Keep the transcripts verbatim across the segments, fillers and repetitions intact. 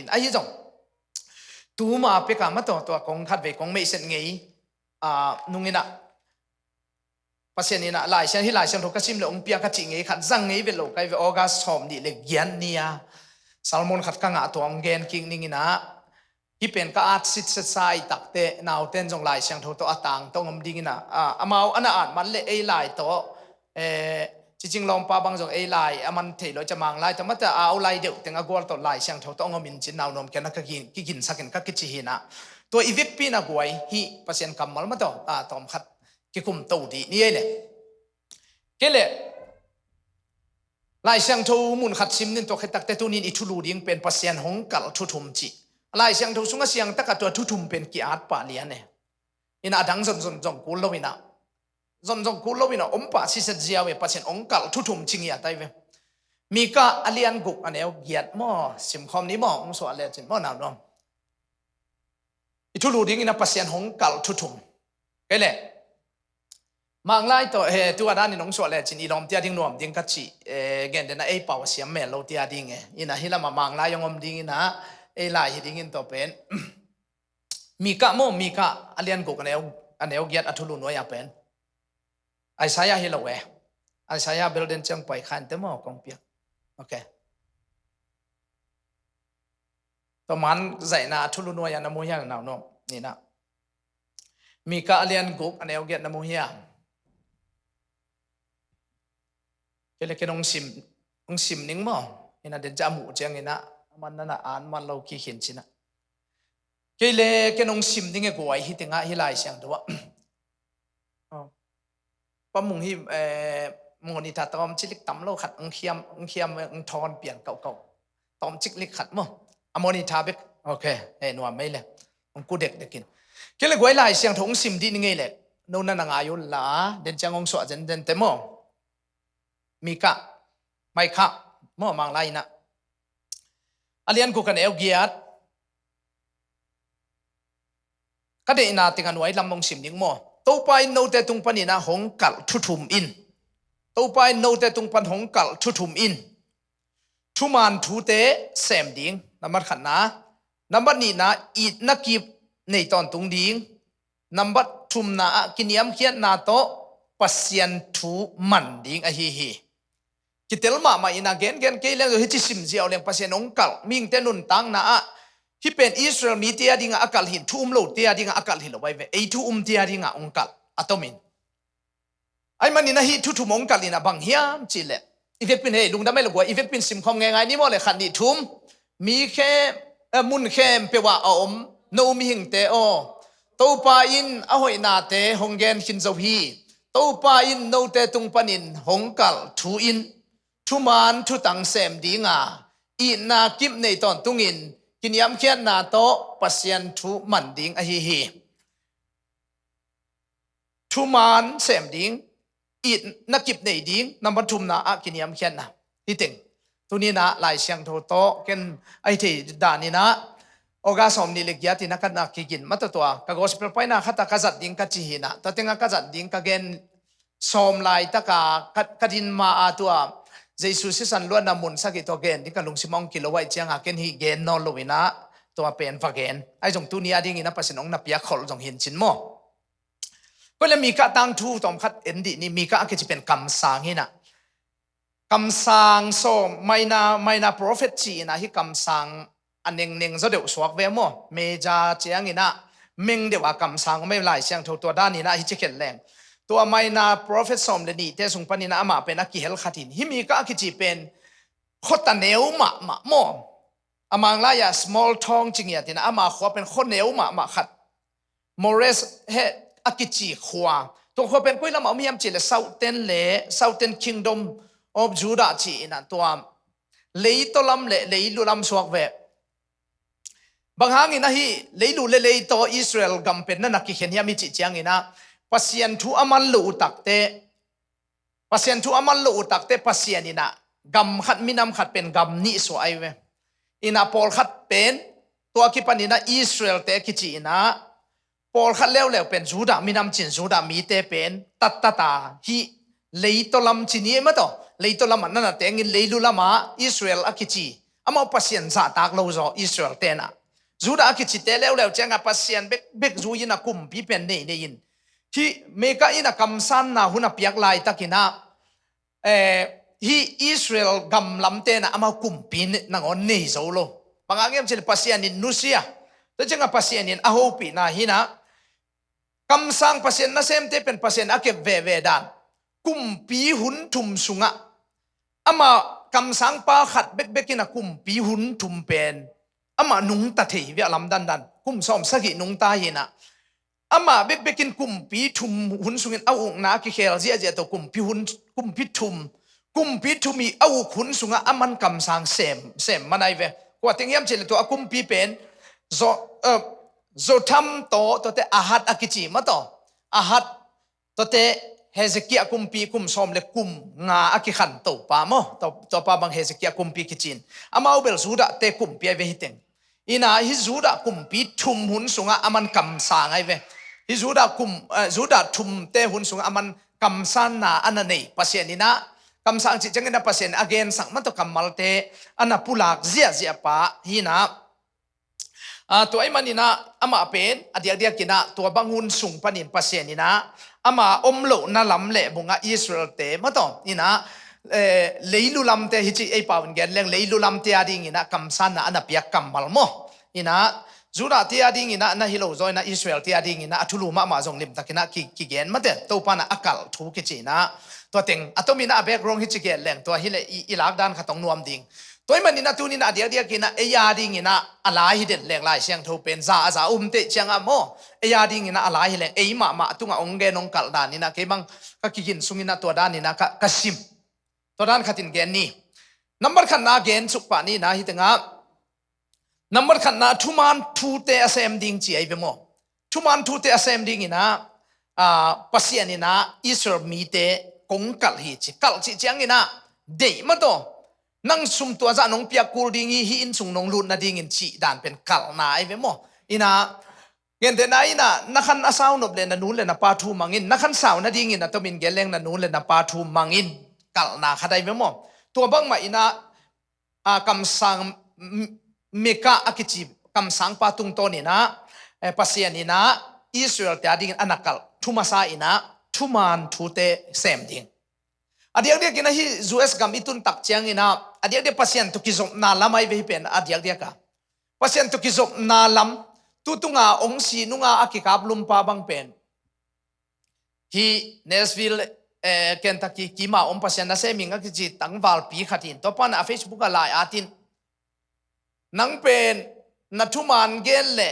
Ahi zong tuma peka maw, tua kong khat vei kong meihset ngei, a, nung inah Pasian inah Laisiang, hih Laisiangtho ka sim le hong pia ka cih ngei khat zang ngei vet lo kai ve. August sawm nih le giat ni-a sermon khat ka ngah, tua hong gen kik ning inah, hih pen ka at sitsetsa i takte, nauten zong Laisiangtho tawh a tang tawh hong om ding inah, a, amau a na at man le ei lai tawh, eh, Cicing Lawmpa bang zong ei lai a man thei lo, ca Mang lai tawh mate, a au lai deuh teng a gual tawh Laisiangtho tawh hong om in cin, nau nuam kian a ka gin, kiginsak in ka kici hi inah. Tua i vekpi inah guai hih Pasian kammal maw, tua, a, tawm khat kikum to dih ni ei le. Kei le Laisiangtho mun khat sim ning, tua khit takte tuni in i thulu ding pen Pasian hong kalh thu thum cih. Laisiangtho sungah siang takah tua thu thum pen ki-at pah lian e. Inah a dang zon zon zong kul lo inah, zon zong kul lo inah om pah siset ziau e, Pasian hong kalh thu thum ci ngiat ai ve. Mika a lian guk a neu giat maw, simkhawm ni maw, hong suah lecin maw, nau nuam. I thulu ding inah Pasian hong kalh thu thum. Kei le Mang lai tawh, he, tua dan in hong suah lecin i lawmte a ding nuam ding ka cih, eh, gen den a ei pau a siam mel lote a ding e. Inah hih lamah Mang lai hong om ding inah, ei lai hi ding in tua pen. Mika maw, Mika a lian guk a neu, a neu giat a thulu nuai-a pen. Isaiah hi lo e. Isaiah bel den ciang pai khan te maw kong piak. Ok. Tua man zaihna a thulu nuai-a na mu hiam, nau nuam? Ni inah. Mika a lian guk a neu giat na mu hiam? Kei le ken hong sim, hong sim ning maw. Inah den ciang a muh ciang inah, a man na na an man lo kik hi in ci inah. Kei le ken hong sim ning e guai, hih tengah hih Laisiangtho ah. Oh. Pa Mung hi, eh, monitor tawm cik lik tam lo khat hong khiam, hong khiam, hong thawn pian kauhkauh. Tawm cik lik khat maw. A monitor bek. Ok, eh, nuam mei le. Hong ku dekdek in. Kei le guai Laisiangtho hong sim dih ni ngei le. No na na ngai un la, den ciang hong suah zenzen te maw. Mika, Maika maw, Mang lai inah. A lian guk a neu giat. Ka deihna teng a nuai lam hong sim ding maw. Topa in note tung pan inah hong kalh thu thum in. Topa in note tung pan hong kalh thu thum in. Thuman thute sem ding, nambat khatna. Nambat nihna, itna kip nei tawntung ding. Nambat thumna ah kiniamkhiatna tawh Pasian thu man ding ahi hi. Kitel mahmah inah gengen kei leng, hih ci sim ziau leng Pasian hong kalh, mihingte nuntakna ah, hih pen Israel mite a dingah a kalh hi in, thu um lote a dingah a kalh hi lo ai ve, ei thu umte a dingah hong kalh a tomin. Ahih manin ahi thu thum hong kalh inah bang hiam cih leh, i vekpi in, hei, lungdam ei lo guai, i vekpi in simkhawm ngeingai ni maw le, khat nih thum. Mi khem, eh, mun khempeuh ah a om no mihingte aw, Topa in a hoihnate hong gen khin zo hi. Topa in note tung panin hong kalh thu in, thuman thutang sem ding a, itna kip nei tawntungin kiniamkhiatna tawh Pasian thu man ding ahi hi. Thuman sem ding, itna kip nei ding, nambat thumna ah kiniamkhiatna. Hih teng. Tuni inah Lai Siangtho tawh ken ahi thei dan inah, August sawm nih le giat inah ka na kigin mah tua, ka gospel paina khat ah ka zat ding ka ci hi inah, tua tengah ka zat ding ka gen sawm laitaka ka, ka din ma a tua Jesu sisan luatna mun sagih tua gen ding ka lungsim ah hong kilo ahih ciangin ken hih gen nawn lo inah tua pen va gen. Ahi zong tuni a dingin a Pasian hong na piak kholh zong hi in cin maw. Koi le Mika tangthu tawm khat en dih ni, Mika a kici pen kamsang hi inah. Kamsang sawm, maina, maina prophet ci inah hih kamsang a nengneng zaw deuh suak ve maw. Major ciang inah meng deuh a kamsang om ei Lai Siangtho tua dan inah hih ci khen leng. Tua maina prophet sawm le nihte sung pan inah amah pen a kihel khat hi in. Hih Mika a kici pen khuata neu mahmah maw. A Mang lai ah small town ci ngiat inah ama khua pen khua neu mahmah khat. Moresh he a kici khua. Tua khua pen koi lamah om hiam cih leh Southern le, Southern Kingdom of Judah ci inah tua leitaw lam le leilu lam suak ve. Bang hangin ahi leilu le leitaw Israel gam pen na na kikhen hiam i cih ciang inah Pasian thu a man lo uh takte, Pasian thu a man lo uh takte Pasian inah gam khat minam khat pen gam nih suah ahi ve. Inah pawlkhat pen tua kipan inah Israel te kici inah pawlkhat leuleu pen Judah minam cin Judah mite pen tattata hih leitaw lam ci ni ei mah tawh. Leitaw lamah na na tengin leilu lamah Israel a kici Amau Pasian zahtak lo zaw Israel tenah. Judah a kicite leuleu ciangah Pasian bekbek zui-in a kumpi pen nei nei in. Hih Mika in a kamsanna hun a piak laitakinah, eh, hih Israel gamlam tenah amau kumpi nangawn nei zo lo. Bang hang hiam cih leh Pasian in nusia. Tua ciangah Pasian in a hopihna hinah, kamsang Pasian nasemte pen Pasian a kep veve dan. Kumpi hun thum sungah amah kamsangpa khat bekbek in a kumpi hun thum pen amah nungta thei ve a lamdandan. Kum sawm sagih nungta hinah. Amah bekbek in kumpi thum hun sungin a ukna a kikhel ziahziah tawh kumpi hun, kumpi thum. Kumpi thum i a uk hun sungah a man kamsang sem, sem man ai ve. Kua teng hiam cih leh tua a kumpi pen Zo-, eh, Zotham tawh, tuate Ahaz a kici mah tawh. Ahaz, tuate Hezekiah kumpi kum sawm le kum nga a kikhan topa maw. Tua, tuapa bang Hezekiah kumpi kicin. Amau bel Judah te kumpi ai ve hi teng. Ina hi Judah kumpi thum hun sungah a man kamsang ai ve. Hi Judah kum, eh, Judah thumte hun sungah a man kamsanna a na nei Pasian ina. Kamsang cih ciangina Pasian a gensak mah tawh kammalte a na pulak ziahziah pa hina. Ah, tua ahih maninah amah pen a diakdiakinah tua bang hun sung panin Pasian inah ama om lohna lam le bungah Israel-te mah tawh inah, eh, leilu lamte hi cih ei pau in gen leng leilu lamte a dinginah kamsanna a na piak kammal maw? Inah Judah-te a dinginah na hi lo zaw inah Israel-te a dinginah a thulu mahmah zong limtakinah ki, kigen mate Topa na a kalh thu kici inah tua teng a tominah a background hi ci gen leng tua hi le i, i lakdan khat hong nuam ding. Tua ahih maninah tuninah a diakdiakinah ei a dinginah a lai hi den leng Lai Siangtho pen za a za umte ciangah maw? Ei a dinginah a lai hi leng ei mahmah tungah hong gen hong kalh daninah kei bang ka kigin sunginah tua daninah ka, ka sim. Tua dan khatin gen ni. Nambat khatna gen sukpah ninah hi tengah. Nambat khatna thuman thute a sem ding ci ahi ve maw? Thuman thute a sem dinginah, ah, Pasian inah Israel mite kong kalh hi ci. Kalh cih cianginah deih mah tawh nang sum tua zah nong piak kul ding hi, hih inn sung nong lut nadingin cih dan pen kalhna ahi ve maw? Inah gentehna inah na khan a sau nop le na nu le na pa thu mangin, na khan sau nadingin a tomin gen leng na nu le na pa thu mangin kalhna khat ahi ve maw? Tua bangmah inah, ah, kamsang, m-, Mika a kici kamsangpa tungtawn inah, eh, Pasian inah Israel-te a dingin a na kalh thu masa inah thuman thute sem ding. A diakdiakinah hih U S gam i tun tak cianginah a diakdiak Pasian tawh kizopna lam ahi ve hi pen a diakdiaka. Pasian tawh kizopna lam tutunga hong si nunga a kikaplumpa bang pen hih Nashville, eh, Kentucky kima om Pasian nasem ing a kici tangvalpi khat in tua pana a Facebook a lai atin nang pen na thuman gen le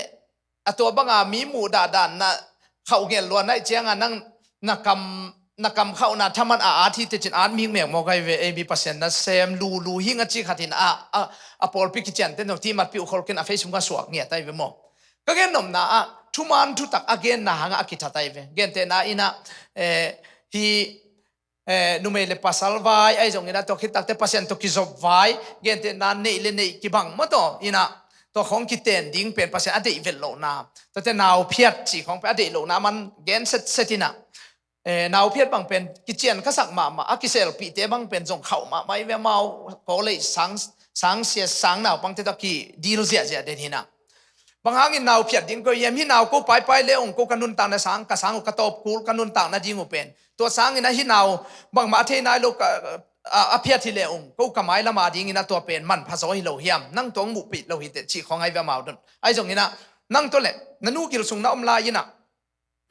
a tua banga mi muh dahdan na khauh ngelh luan aih cianga nang na kam, na kam khauhna thaman a at hi tecin at mik mekmawk ahi ve, ei mi Pasian nasem lulu hing a ci khatin a, a, a pawlpi kiciante nong ti matpi uh kholkin a Facebook a suak ngiat ahi ve maw? Ka gen nopna ah thuman thutak a genna hangah a kithat ahi ve. Gentehna inah, eh, hi, eh, numei le pasal vai ahi zongin a tua khittakte Pasian tawh kizop vai gentehna neih le neih kibang maw tawh inah tua khawng kiten ding pen Pasian a deih velh lohna tuate nauphiat cih khawng pen a deih lohna man gen setset inah, eh, nauphiat bang pen kician khasak mahmah a kiselpihte bang pen zong khauh mahmah i ve amau college sang, sang sia sang naupangte tawh kidil ziahziah den hinah. Bang hangin nauphiat ding ko hiam, hih nau ko paipai le ung ko ka nuntakna sang, ka sang uh ka tawp kul ka nuntakna ding uh pen tua sangin a hih nau bangmah a thei nai lo ka, a, a phiat hi le ung ko ka mailama dingin a tua pen manpha zaw hi lo hiam, nang tua hong muhpih lo hi teh cih khawng ahi ve amau dun. Ahi zongin ah nang tua le na nu gil sung na om lai inah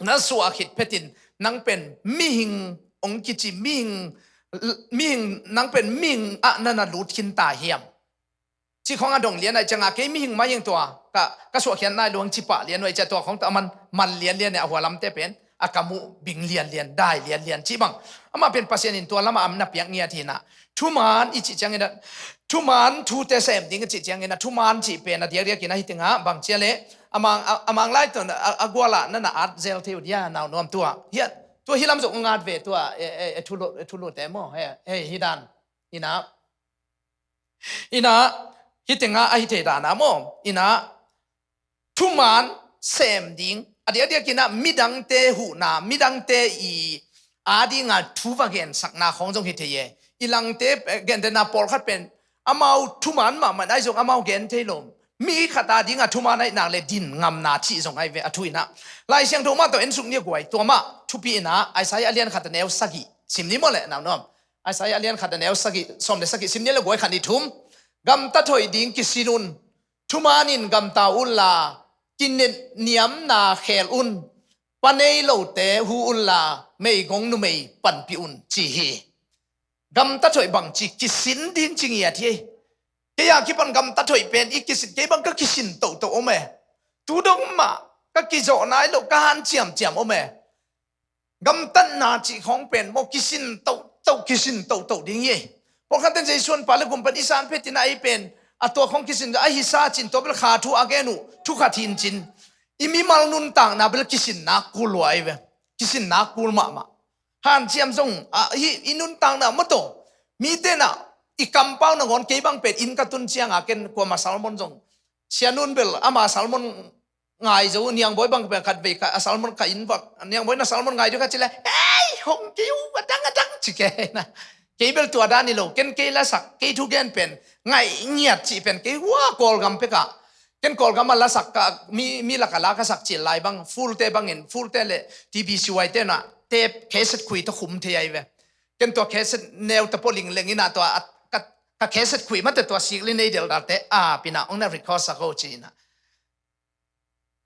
na suah khit phetin nang pen mihing hong kici mihing, mihing nang pen mihing ah na na lut khin ta hiam? Cih khawng a dong lian aih cianga kei mihing mah hing tua ka, ka suahkhiat nai luang cipah lian uh aih cia tua khawng tua a man, man lianlian a hualamte pen a ka muh bing lianlian dai lianlian cih bang. Amah pen Pasian in tua lamah am na piak ngiat hinah thuman i cih ciangin ah thuman thute sem ding i cih ciangin ah thuman cih pen a diakdiakin ahi tengah bang cia le amang, a, amang lai tua a, a gualah na na at zel thei uh dia nau nuam tua hiah tua hilam zong ngat ve tua e, e, e thulu, e thulute maw he, he hi dan inah. Inah, hi tengah ahi thei dana maw? Inah, thuman sem ding a diakdiakinah midangte huhna, midangte i a dinga thu va gensakna khawng zong hi thei e. I langte, eh, gentehna pawlkhat pen Amau thuman mahmah in ahi zong amau gen thei lo. Mi khat a dingah thuman ahih nak le din ngamna cih zong ahi ve a thu in ah. Lai Siangtho mah tawh en suk ni a guai, tua mah thupi in ah Isaiah a lian khat a neu sagih sim ni maw le, nau nuam. Isaiah a lian khat a neu sagih, sawm le sagih sim ni le guai, khat nih thum. Gamtat hoih ding kisin un, thuman in gamta unla, kinetniamna khel un, pa nei lote hu unla, meigong numei panpih un, ci hi. Gamtat hoih bangci kisin ding ci ngiat hi. Kei a kipan gamtat hoih pen i kisin, kei bang ka kisin tohtoh om e. Tu dong mah ka kizawh nai lo, ka hanciamciam om e. Gamtatna cih khawng pen maw kisin tohtoh, kisin tohtoh ding hi. Pawlkhat ten Jesu an pa le gum pan i san phet in ah ei pen a tua khawng kisin a hisa cin, tua bel kha thu a gen uh thu khat hin cin. I mimal nuntakna bel kisinna kul lua ei ve. Kisinna kul mahmah. Hanciam zong a, hi, i nuntakna maw tawh. Mite na i kampau nangawn kei bang pen inn ka tun cianga ken kuama sermon zong, Sia Nun bel ama sermon ngai zo, Niangbawi bang pen khat vei ka, a sermon ka inn vak, Niangbawi na sermon ngai dih ka ci le, "Ei, hong kei uh, a dang, a dang," ci kei na. Kei bel tua dan hi lo, ken kei lasak, kei thugen pen ngaih ngiat cih pen kei hua Kawlgam pekah. Ken Kawlgam a lasak ka, mi, mi lak a la ka sak cil lai bang, full te bangin, full te le T B C Y te na, te cassette khui tawh khum thei ahi ve. Ken tua cassette neu ta pawh lingleng in ah tua a, ka, ka cassette khui mate tua sikli nei del dalte a pina ong na record sak ho ci in ah.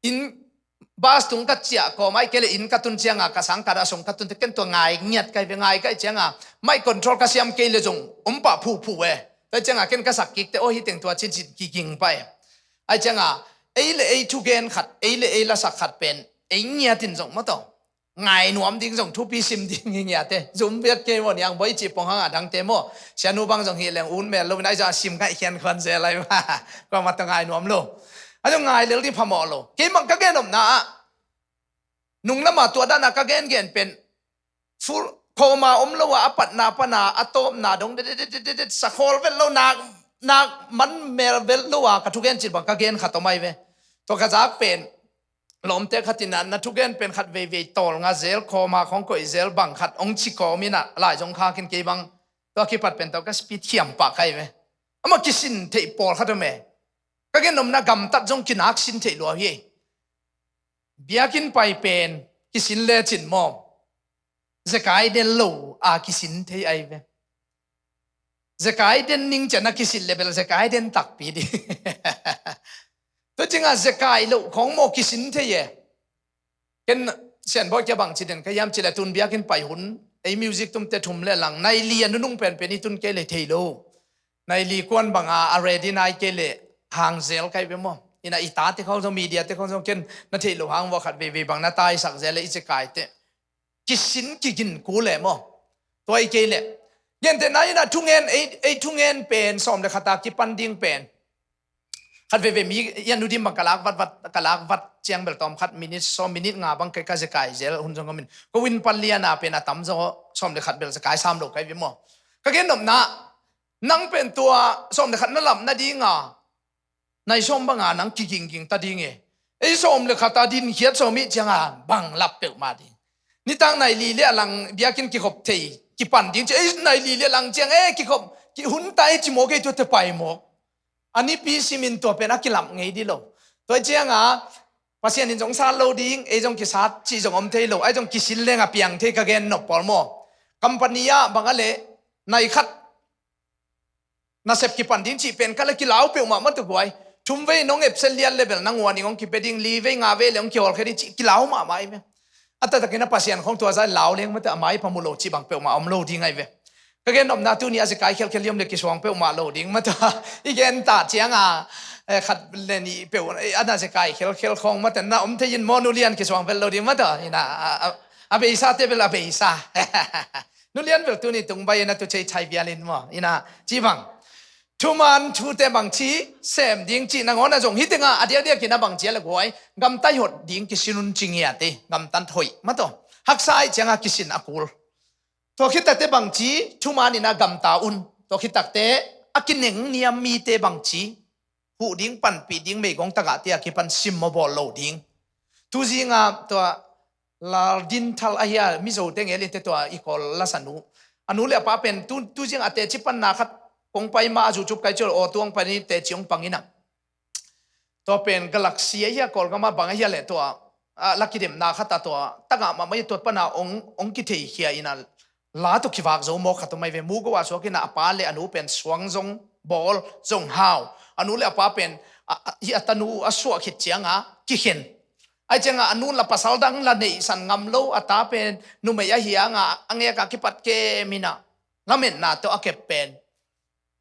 Inn bus tung ka ciah kawm ai kei le inn ka tun cianga ka sang ka da song ka tun te ken tua ngai ngiat kai ve, ngai kai cianga mai control ka siam kei le zong om pah phuh phuh e. Tua cianga ken ka sak kik te aw hi teng tua cin cin kiging pah e. Ai cianga ei le ei thugen khat, ei le ei lasak khat pen ei ngiat in zong maw tawh. Ngai nuam ding zong thupi sim ding hi ngiat e. Zum viat kei maw, Niangbawi cih pong hang a dangte maw. Sia Nu bang zong hi leng un mel lo in ai zong a sim ngaih khian khuan zel ai ma. Kuamah tawh ngai nuam lo. A zong ngai lel ding phamawh lo. Kei mang ka gen omna ah. Nung lama tua dana ka gen gen pen. Full, khawma om lo a, a patna pana, a tawpna dong, det, det, sakhawl vet lo, nak, nak man mel vet lo a, ka thugen cin bang ka gen khat om ai ve. Tua ka zak pen. Lawmte khat in ah, na thugen pen khat veivei tawlnga zel, khawma khawng koih zel bang khat hong ci kawm in ah, lai zong khakin kei bang tua kipat pen tawh ka speed khiam pah kai ve. Amah kisin theih pawlkhat om e. Ka gen omna gamtat zong kinak sin theih lua hi. Biakinn pai pen kisin lecin maw? Zekai den lo a kisin thei ai ve. Zekai den ning cian a kisin le bel zekai den takpi di. Tua cinga zekai lo khawng maw kisin thei e. Ken Sianbawi kia bang ci den ka hiam ci le tun biakinn pai hun ei music tumte thum le lang nai li a nunung penpen i tun kei le thei lo. Nai li kuan banga a ready nai kei le hang zel kai ve maw. Ina i tate khawng zong media te khawng zong ken na thei lo hang vua khat veivei bang na taisak zel le i zekai te. Kisin kigin kul e maw. Tua i kei le. Gente na ina thungen, ei, ei thungen pen, sawm le khat a kipan ding pen. Khat veivei mi, i a nu dim bang ka lak vat vat, ka lak vat ciang bel tawm khat minute, sawm minute nga bang kei ka zekai zel, hun zong ka min. Ko win pan lian a pen a tam zaw, sawm le khat bel zekai sam lo kai ve maw. Ka gen nopna, nang pen tua, sawm le khat na lam nadinga. Nai sawm banga nang kigingging ta ding e. Ei sawm le khat a din khiat sawm ih cianga bang lap peuhmah ding. Nitang nai li le a lang biakinn kikhop thei, kipan ding ci. Ei nai li le a lang ciang, e, kikhop, kihun ta e ci mawk e, tua te pai mawk. A nipi simin tua pen a kilap ngei di lo. Tua cianga, Pasian in zong sat lo ding, ei zong kisat ci zong om thei lo, ei zong kisil leng a piang thei ka gen nop pawl maw. Company ah bang a le, nai khat, nasep kipan ding cih pen ka le kilau peuhmah mah tuk huai. Thum vei nong epsen lian le bel nanguan ing hong kipe ding, li vei nga vei le hong kihawlkhia ding cih kilau mahmah i ve. A taktakin a Pasian khong tua zai lau leng mate a mai pamu lo cih bang peuhmah om lo ding ai ve. Ka gen nopna tuni a zekai khelkhel liam le kisuang peuhmah lo ding mate. I gen ta cianga, eh, khat le nih peuh, eh, a na zekai khelkhel khong mate na om thei in maw nu lian kisuang vel lo ding mate. Ina, a, a, a beisa te bel a beisa. Nu lian bel tuni tung bai na tu cei cai bialin maw. Ina, ci bang. Thuman thute bang ci, sem ding ci nangawn a zong hi tenga, a diakdiak in a bang ci a le guai. Gamtai hot ding kisin un ci ngiat e, gamtat hoih. Mataw, haksa ai cianga kisin a kul. Tua khitakte bang ci, thuman in a gamta un. Tua khitakte, a kineng niam mite bang ci. Huh ding, panpih ding, meigong tagah te a kipan sim maw bawl lo ding. Tuzinga tua Lal Din Thal ahi a, Mizo te ngel in te tua i Kawl lasa nu. A nu le a pa pen tu, tuzinga a teci panna khat kong pai mah a YouTube kai ciol aw tuang panin teci hong pang inah. Tua pen galaxy ahi a Kawlgam ah bang ahi a leh tua, ah, la kidemna khat ah tua tagah mahmah hi tua pana hong, hong kitheikhia inah la tawh kivak zo mawk khat om ahi ve. Mugo ah suak inah a pa le a nu pen suang zong bawl zong hau. A nu le a pa pen, a, a, hi a tanu a suah khit cianga kikhen. Ahi cianga a nun la pasal dang la neihsan ngam lo, a ta pen numei ahi a nga a ngek a kipat kem inah lametna tawh a kep pen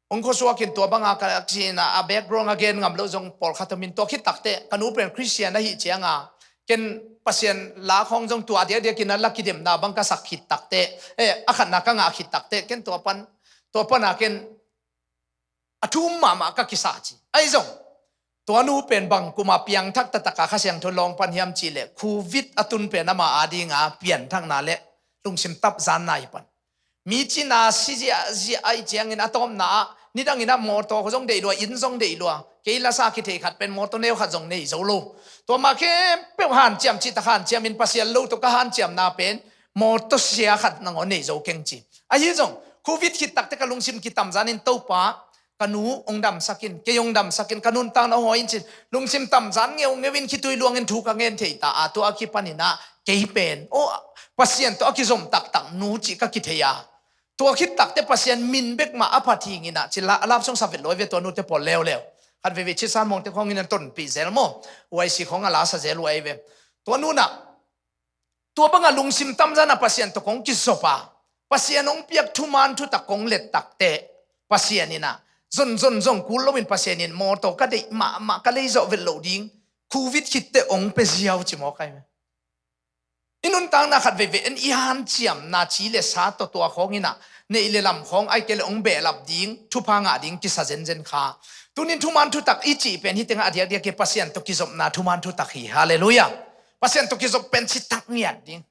hong khuasuak in tua banga ka cina a background a gen ngam lo zong pawlkhat om in tua khit takteh ka nu pen Christian ahi cianga ken Pasian la khawng zong tua diakdiak inah la kidemna bang ka sak khit takteh, eh, a khatna ka ngah khit takteh ken tua pan, tua pana ken a thum mahmah ka kisa ci. Ahi zong tua nu pen bang kuma piangthak taktaka Kha Siangtho lawng pan hiam cih leh Covid a tun pen ama adinga pianthakna le lungsim tapzanna hi pan. Mi cina si ziahziah ahi ciangin a tawpna ah nidangin ah mawtaw zong deih lua, inn zong deih lua. Kei lasa kithei khat pen mawtaw neu khat zong nei zo lo. Tua mah khempeuh hanciam cihtak hanciam in Pasian lo tawh ka hanciamna pen mawtaw sia khat nangawn nei zo keng ci. Ahi zong Covid khit takteh ka lungsim kitamzan in Topa ka nu hong damsak in, kei hong damsak in, ka nuntakna hong hawi in cin lungsim tamzan ngeungeu in khitui luangin thu ka ngen thei ta a, tua a kipan inah kei pen aw Pasian tawh a kizom taktak nu cih ka kithei a. Tua khit takteh Pasian min bek mah a phat hi inah ci la, a lap song sa vet lo ahi ve tua nute pawl leuleu. Khat veivei Chin San Mawngte khawng inah tonpih zel maw, Y C khawng a la sa zel uh ahi ve. Tua nu nah tua banga lungsim tamzan a Pasian tawh kong kizop a, Pasian hong piak thuman thutak kong let takteh Pasian inah zon zon zong kul loin Pasian in mawtaw ka deih mahmah ka lei zawh vet loh ding Covid khitteh hong pia ziau ci mawk ahi ve. I nuntakna khat veivei en i hanciamna ci le sa tawh tua khawng inah neih le lam khawng ahi kei le hong behlap ding, thupha ngah ding kisa zenzen kha. Tunin thuman thutak i cih pen hi tengah a diakdiak i Pasian tawh kizopna thuman thutak hi. Halleluiah. Pasian tawh kizop pen citak ngiat ding.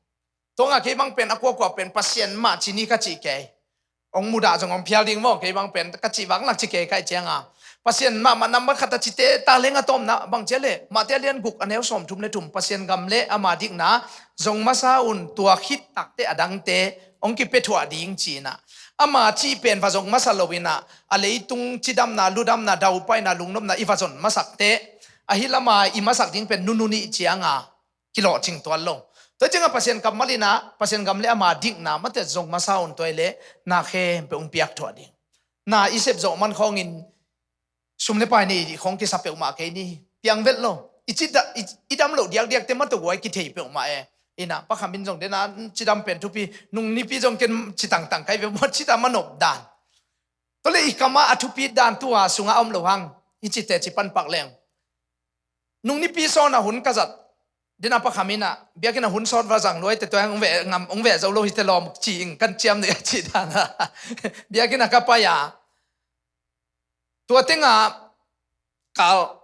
Tuanga kei bang pen a kuakua pen Pasian mah ci ni ka cih kei. Hong mudah zong hong phial ding maw, kei bang pen ka cih vak lak ci kei ka hih cianga. Pasian mahmah nambat khat a cite talent a tawpna bang cia le Matthai a lian guk a neu sawmthum le thum, Pasian gam le ama dikna zong masa un, tua khit takteh a dangte hong kipia thuah ding ci inah. Ama cih pen va zong masa lo inah a leitung cidamna, ludamna, daupaina, lungnopna i va zon masak teh ahi lama i masak ding pen nunu nih cianga kilawhcing tuan lo. Tua cianga Pasian kammal inah Pasian gam le ama dikna mate zong masa un tua i le na khempeuh hong piak thuah ding. Na i sep zawh man khawngin sum le pai nei dih khawng kisa peuhmah kei ni. Piang vet lo. I cida, i, i dam loh diakdiakte mate guai kithei peuhmah e. Inah pakhamin zong dena cidam pen thupi, nung nipi zong ken ci tangtang kai ve maw, cidam a nop dan. Tua le i kamah a thupi dan tua sungah a om lo hang. I cite ci panpak leng. Nung nipi sawn a hun ka zat dena pakhamin ah biakinn a hun sawt va zang luai te tua hong veh ngam, hong veh zo lo hi te lawm ci ing kan ciam nei a ci dan ah biakinn ah ka pai a. Tua tengah kal,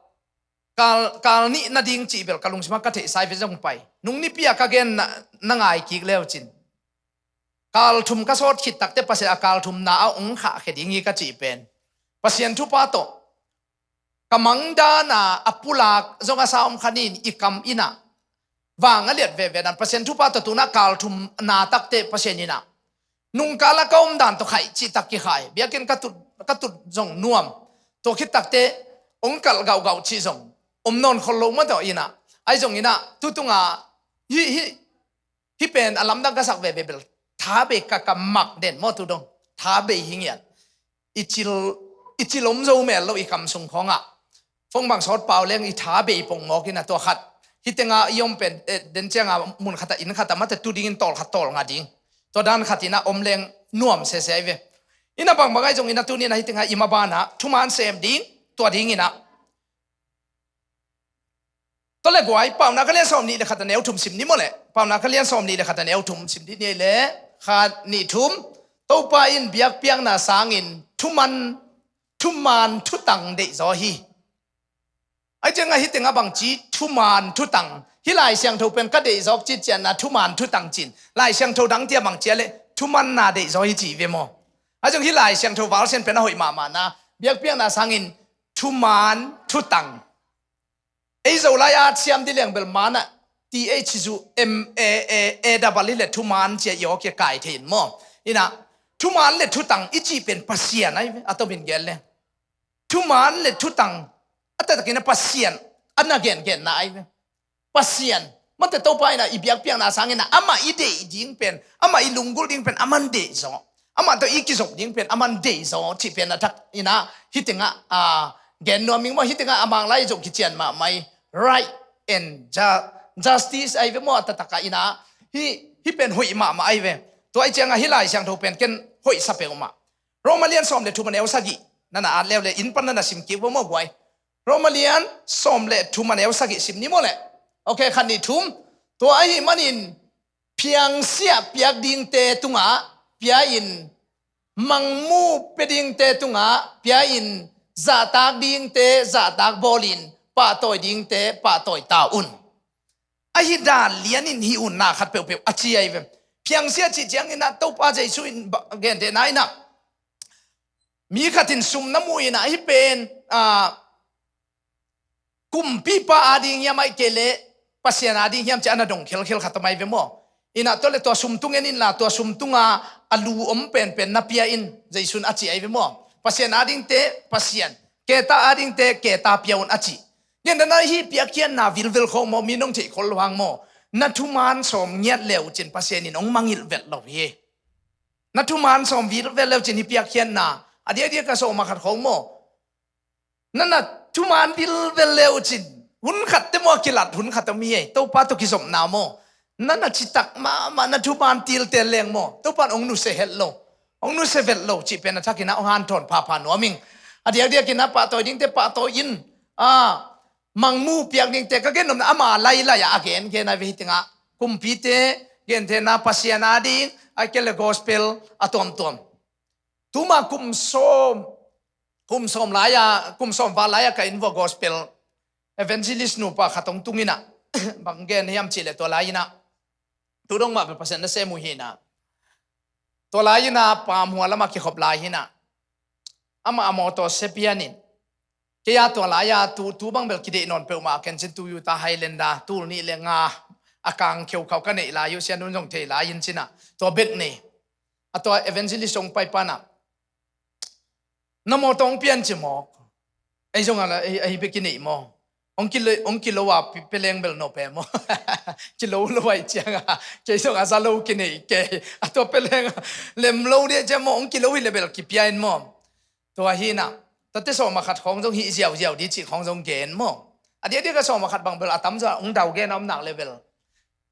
kal, kal nih nading cih bel ka lungsim ah ka theihsa i ve zong pai. Nung nipi ah ka gen na, na ngai kik leu cin. Kal thum ka sawt khit takteh Pasian a kal thumna ah hong khahkhia ding hi ka cih pen Pasian thupha tawh ka mang dana a pulak zong a sa om khanin i kam inah vang a liat veve dan Pasian thupha tawh tunah kal thumna takteh Pasian inah nungkal a ka om dan tawh khaih cihtak kikhai. Biakinn ka tut, ka tut zong nuam. Tua khit takteh hong kalh gauhgauh cih zong om nawn khol lo mah tawh inah. Ahi zong inah tu tungah hih, hih, hih pen a lamdang ka sak veve bel tha bei ka, ka mak den maw tu dong. Tha bei hi ngiat. I cil, i cil om zo mel lo i kam sung khawngah. Phone bang sawt pau leng i tha bei pong mawk inah tua khat. Hih tengah i om pen, eh, den cianga mun khatah inn khatah mate tu dingin tawl khat tawl ngah ding. Tua dan khat inah om leng nuam sese ahi ve. Inah bangbang ahi zong inah tuni inah hih tengah i mabanah thuman sem ding, tua ding inah. Tua le guai, Paunak a lian sawm nih le khat a neu thum sim ni maw le. Paunak a lian sawm nih le khat a neu thum sim ni le khat nih thum. Topa in biakpiakna sangin thuman, thuman thutang deihzaw hi. Ahi ciangah hih tengah bangci thuman thutang. Hih Lai Siangtho pen ka deihzawk citciatna thuman thutang cin. Lai Siangtho dang tia bangcia le thumanna deihzaw hi ci ve maw. Ahi zong hih Lai Siangtho valsian pen a hoih mahmahna. Biakpiakna sangin thuman thutang. Ei Zolai at siam di leng bel manah T H zu M A A A double hi le thuman cia i awk i a kai thei in maw. Inah Thuman le thutang i cih pen Pasian ahi ve, a tomin gen le. Thuman le thutang a taktakin a Pasian a na gengenna ahi ve. Pasian, mate Topa in a i biakpiakna sangin a amah i deih ding pen, amah i lunggulh ding pen a man deih zaw, amah tawh i kizop ding pen a man deih zaw cih pen a thak in a hih tengah a gen nuam ing maw, hih tengah a Manglai zong kician mahmah hi. Right and ju-, justice ahi ve maw, a taktak a in a hih, hih pen hoih mahmah ahi ve. Tua ahih ciangah hih Lai Siangtho pen ken hoih sa peuhmah. Roma lian sawm le thum a neu sagih, na na at leuleu inn pan na na sim kik vo maw guai. Roma lian sawm le thum a neu sagih sim ni maw le. Ok, khat nih thum. Tua ahih manin piangsiah piak dingte tungah pia-in, mangmu pia dingte tungah pia-in, zahtak dingte zahtak bawlin, pahtawi dingte pahtawi ta un. Ahi dan lianin hih un na khat peuhpeuh a ci ahi ve. Piangsiah cih ciangin a Topa Jesu in ba-, gentehna in a mi khatin sum na mu in a hih pen, a, kumpipa ading hiam ahih kei leh Pasian ading hiam ci a na dong khelkhel khat om ahi ve maw. In a tua le tua sum tung en inla tua sum tunga a lu om penpen na pia in, Jesu in a ci ahi ve maw. Pasian adingte Pasian, keta adingte keta pia un a ci. Gentehna hih piakkhiatna vilvel khawng maw, mi nong theih khol lo hang maw. Na thuman sawm ngiat le uh cin Pasian in hong mangngilh vet lo hi. Na thuman sawm vilvel le uh cin hih piakkhiatna a diakdiak a sawm a khat khawng maw. Na na thuman vilvel le uh cin hun khat te maw a kilat hun khat om hi ei. Topa tawh kizopna maw. Na na citak mahmah na thuman tiltel leng maw, Topa in hong nusia het lo, hong nusia vet lo cih pen a thakin a hong hanthawn phapha nuam ing. A diakdiakin a pahtawi dingte pahtawi in, a, mangmu piak dingte ka gen nopna ama lailai a a gengen ahi ve hih tengah. Kumpite gentehna Pasian ading, ahih kei leh gospel a tuamtuam. Tuma kum sawm, kum sawm lai-a, kum sawm val lai-a ka inn vua gospel evangelist nupa khat hong tung in a, bang gen hiam cih leh tua lai in a, tu dong mah pen Pasian nasem uh hi in a, tua lai in a Pamhua lamah kikhop lai hi in a, amah a mawtaw sia pian in, kei a tua lai-a tu, tu bang bel kideih nawn peuhmah ken cin, Toyota Highlander tul nih le nga a kang kheukhau ka neih lai uh, Sian Un zong thei lai in cin a, tua bek nei. A tua evangelist zong paipan a, na mawtaw hong pian ci mawk. Ei zong a la, ei, ei bek i neih maw. Hong kilo, hong kilo a pi-, pia leng bel nop e maw. Kilo lo ahih ciangin kei zong a za lo kinei kei. A tua pia leng lem lo dih ciang maw, hong kilo hi le bel kipia in maw. Tua hi in a, tate sawm a khat khawng zong hih ziauziau dih cih khawng zong gen maw. A diakdiak a sawm a khat bang bel a tamzaw hong dau gen a om nak le bel.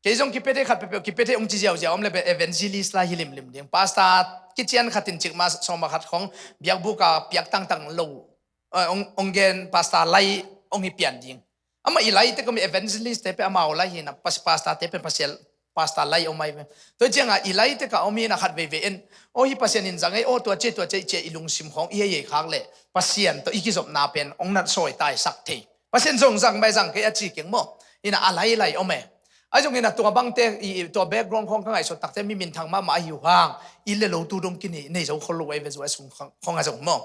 Kei zong kipia thei khat peuhpeuh, kipia thei hong ci ziauziau om le bel evangelist lai hi limlim ding. Pastor kician khat in cikmah sawm a khat khawng biakbuk a piak tangtang lo, eh, hong, hong gen pastor lai hong hi pian ding. Amah i lai te kawm evangelist te pen amau lai hi in a, pas-, pastor te pen Pasian, pastor lai om ahi ve. Tua ciangin i lai te ka om hi in a khat veivei in, aw hih Pasian in zang ei, aw tua ci, tua ci, ci i lungsim khawng i hei hei khak leh Pasian tawh i kizopna pen hong na sawitaisak thei. Pasian zong zang mai zang kei a ci keng maw. In a a lailai om e. Ahi zongin a tua bangte, i, i, tua background khawng ka ngaihsut takte mi minthang mahmah ahi uh hang, inn le lo tu dong kinei, nei zo khol lo uh ahi ve, zu a sung khawng, khawng a zong maw.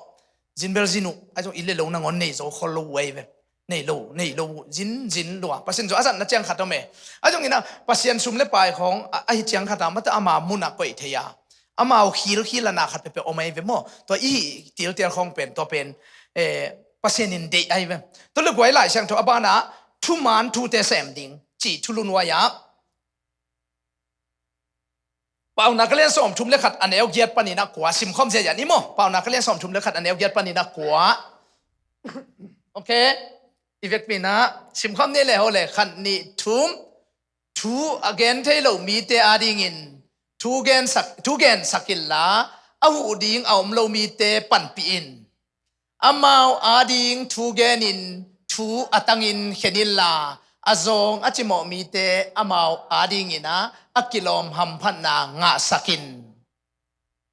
Zin bel zin uh, ahi zong inn le lo nangawn nei zo khol lo uh ahi ve. Nei lo, nei lo uh, zin, zin lua. Pasian zong a zatna ciang khat om e. Ahi zongin a Pasian sum le pai khawng a, ahi ciang khat a mata ama mun a koih thei a, amau khilkhil a na khat peuhpeuh om ahi ve maw. Tua i hih tiltel khawng pen, tua pen, eh, Pasian in deih ahi ve. Tua le guai Lai Siangtho a banah thuman thute sem ding cih thulu nuai-ah Paunak a lian sawm thum le khat a neu giat panin a kua, simkhawm ziahziah ni maw. Paunak a lian sawm thum le khat a neu giat panin a kua. Ok. I vekpi in a simkhawm ni le ho le, khat nih thum. Thu a gen thei lo mite adingin thu gensak, thu gensak inla, a huh ding a om lo mite panpih in. Amau ading thu genin thu a tangin khen inla, a zawng a cimawh mite amau adingin a, a kilawm hamphatna ngahsak in.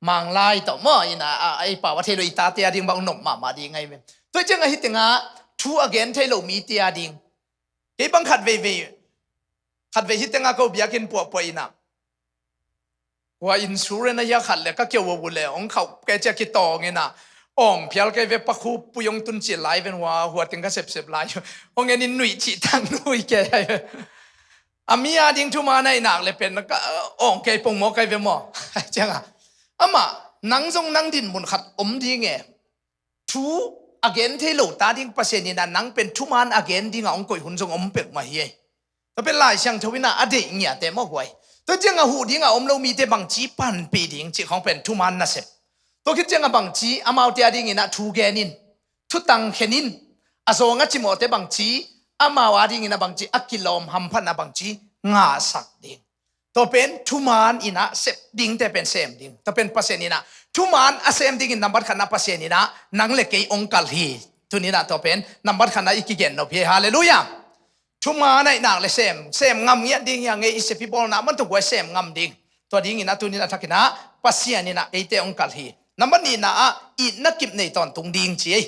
Manglai tawh maw in a, a, ei pau a thei lo i tate ading bang nop mahmah ding ahi ve. Tua ciang ahi tengah thu a gen thei lo mite ading. Kei bang khat veivei, khat vei hi tengah ko biakinn puahpuah in a, hua insurance a hia khat le ka keu uh le hong khauh kei cia kitawng in a, awng phial kei ve, pakhu pui hong tun cil lai ven, hua, hua teng ka sepsep lai. Hong en in nuih cih tang nuih kei. A mi ading thuman ahi nak le pen ka awng kei pongmawk kei ve maw. Ciangah amah Nang zong nang dinmun khat om ding e. Thu a gen thei lo ta ding Pasian in ah nang pen thuman a gen dingah hong koih hun zong om peuhmah hi ei. Tua pen Lai Siangtho in ah a deih ngiate mawk huai. Tua ciangah huh dingah om lo mite bangci panpih ding cih khawng pen thuman nasep. Tua khit ciangah bangci amaute a dingin ah thu gen in, thutang khen in, a zawng a cimawhte bangci, amau a dingin ah bangci a kilawm hamphatna bangci ngahsak ding. Tua pen thuman in ah sep dingte pen sem ding. Tua pen Pasian in ah thuman a sem dingin nambat khatna Pasian in ah nang le kei hong kalh hi. Tuni in ah tua pen nambat khatna i kigen nop hi. Halleluiah. Thuman ahih nak le sem, sem ngam ngiat ding hi a, ngei i sep i bawlna man tuk huai sem ngam ding. Tua dingin ah tuni in ah thakin ah Pasian in ah eite hong kalh hi. Nambat nihna ah itna kip nei tawntung ding ci ei.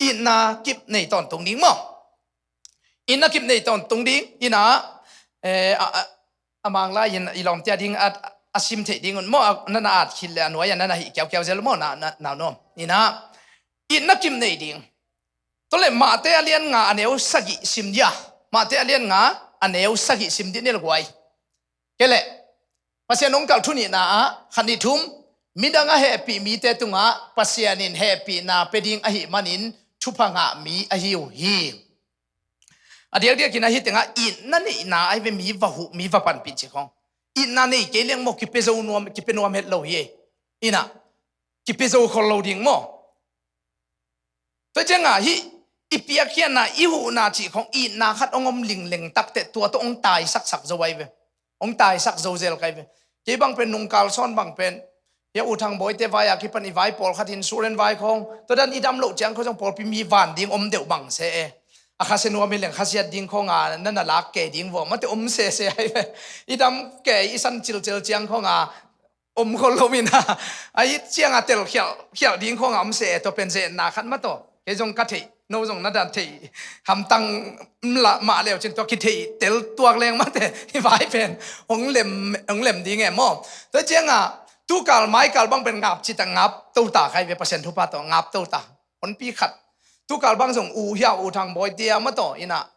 Itna kip nei tawntung ding maw? Itna kip nei tawntung ding in ah, eh, a, a, a Manglai in i lawmte a ding a, a sim theih ding un maw, a, na na at khit le a nuai a na na hih kiaukiau zel maw, na, na, na no. In ah, itna kip nei ding. Tua le Mate a lian nga a neu sagih sim dia. Mate a lian nga a neu sagih sim dia ni le guai. Kei le, Pasian hong kalh thu nihna ah, khat nih thum, midang a hehpih mite tungah Pasian in hehpihna pia ding ahih manin thupha ngah mi ahi uh hi. A diakdiakin ah hih tengah itna neihna ahi ve, mi va huh, mi va panpih cih khawng. Itna nei kei leng maw kipia zo nuam, kipia nuam het lo hi ei. In ah, kipia zo khol lo ding maw? Tua ciangah hih i piakkhiatna, i huhna cih khawng itna khat hong om lingleng takteh tua tawh hong taisaksak zo ahi ve. Hong taisak zo zel kai ve. Kei bang pen nungkal sawn bang pen, hia U Thang Bawite vai a kipan i vai pawlkhat in suren vai khawng, tua dan i dam loh ciang khawng zong pawlpi mi van ding om deuh bang se e. A khasia nuam hi leng khasiat ding khawng a na na lak kei ding vua mate om sese ahi ve. I dam kei i san cilcel ciang khawng a om khol lo in ah, a it ciangah tel khialh, khialh ding khawngah om se e, tua pen zenna khat mah tawh. Kei zong ka theih, no zong na dan theih hamtang la mah leu cin tua kitheih tel tuak leng mate, hih vai pen hong lem, hong lem ding e maw? Tua ciangah tukal maikal bang pen ngap cita ngap tota khai ve, Pasian thupha tawh ngap tota. Honpi khat tukal bang zong U Hia, U Thang Bawi tia mah tawh in ah,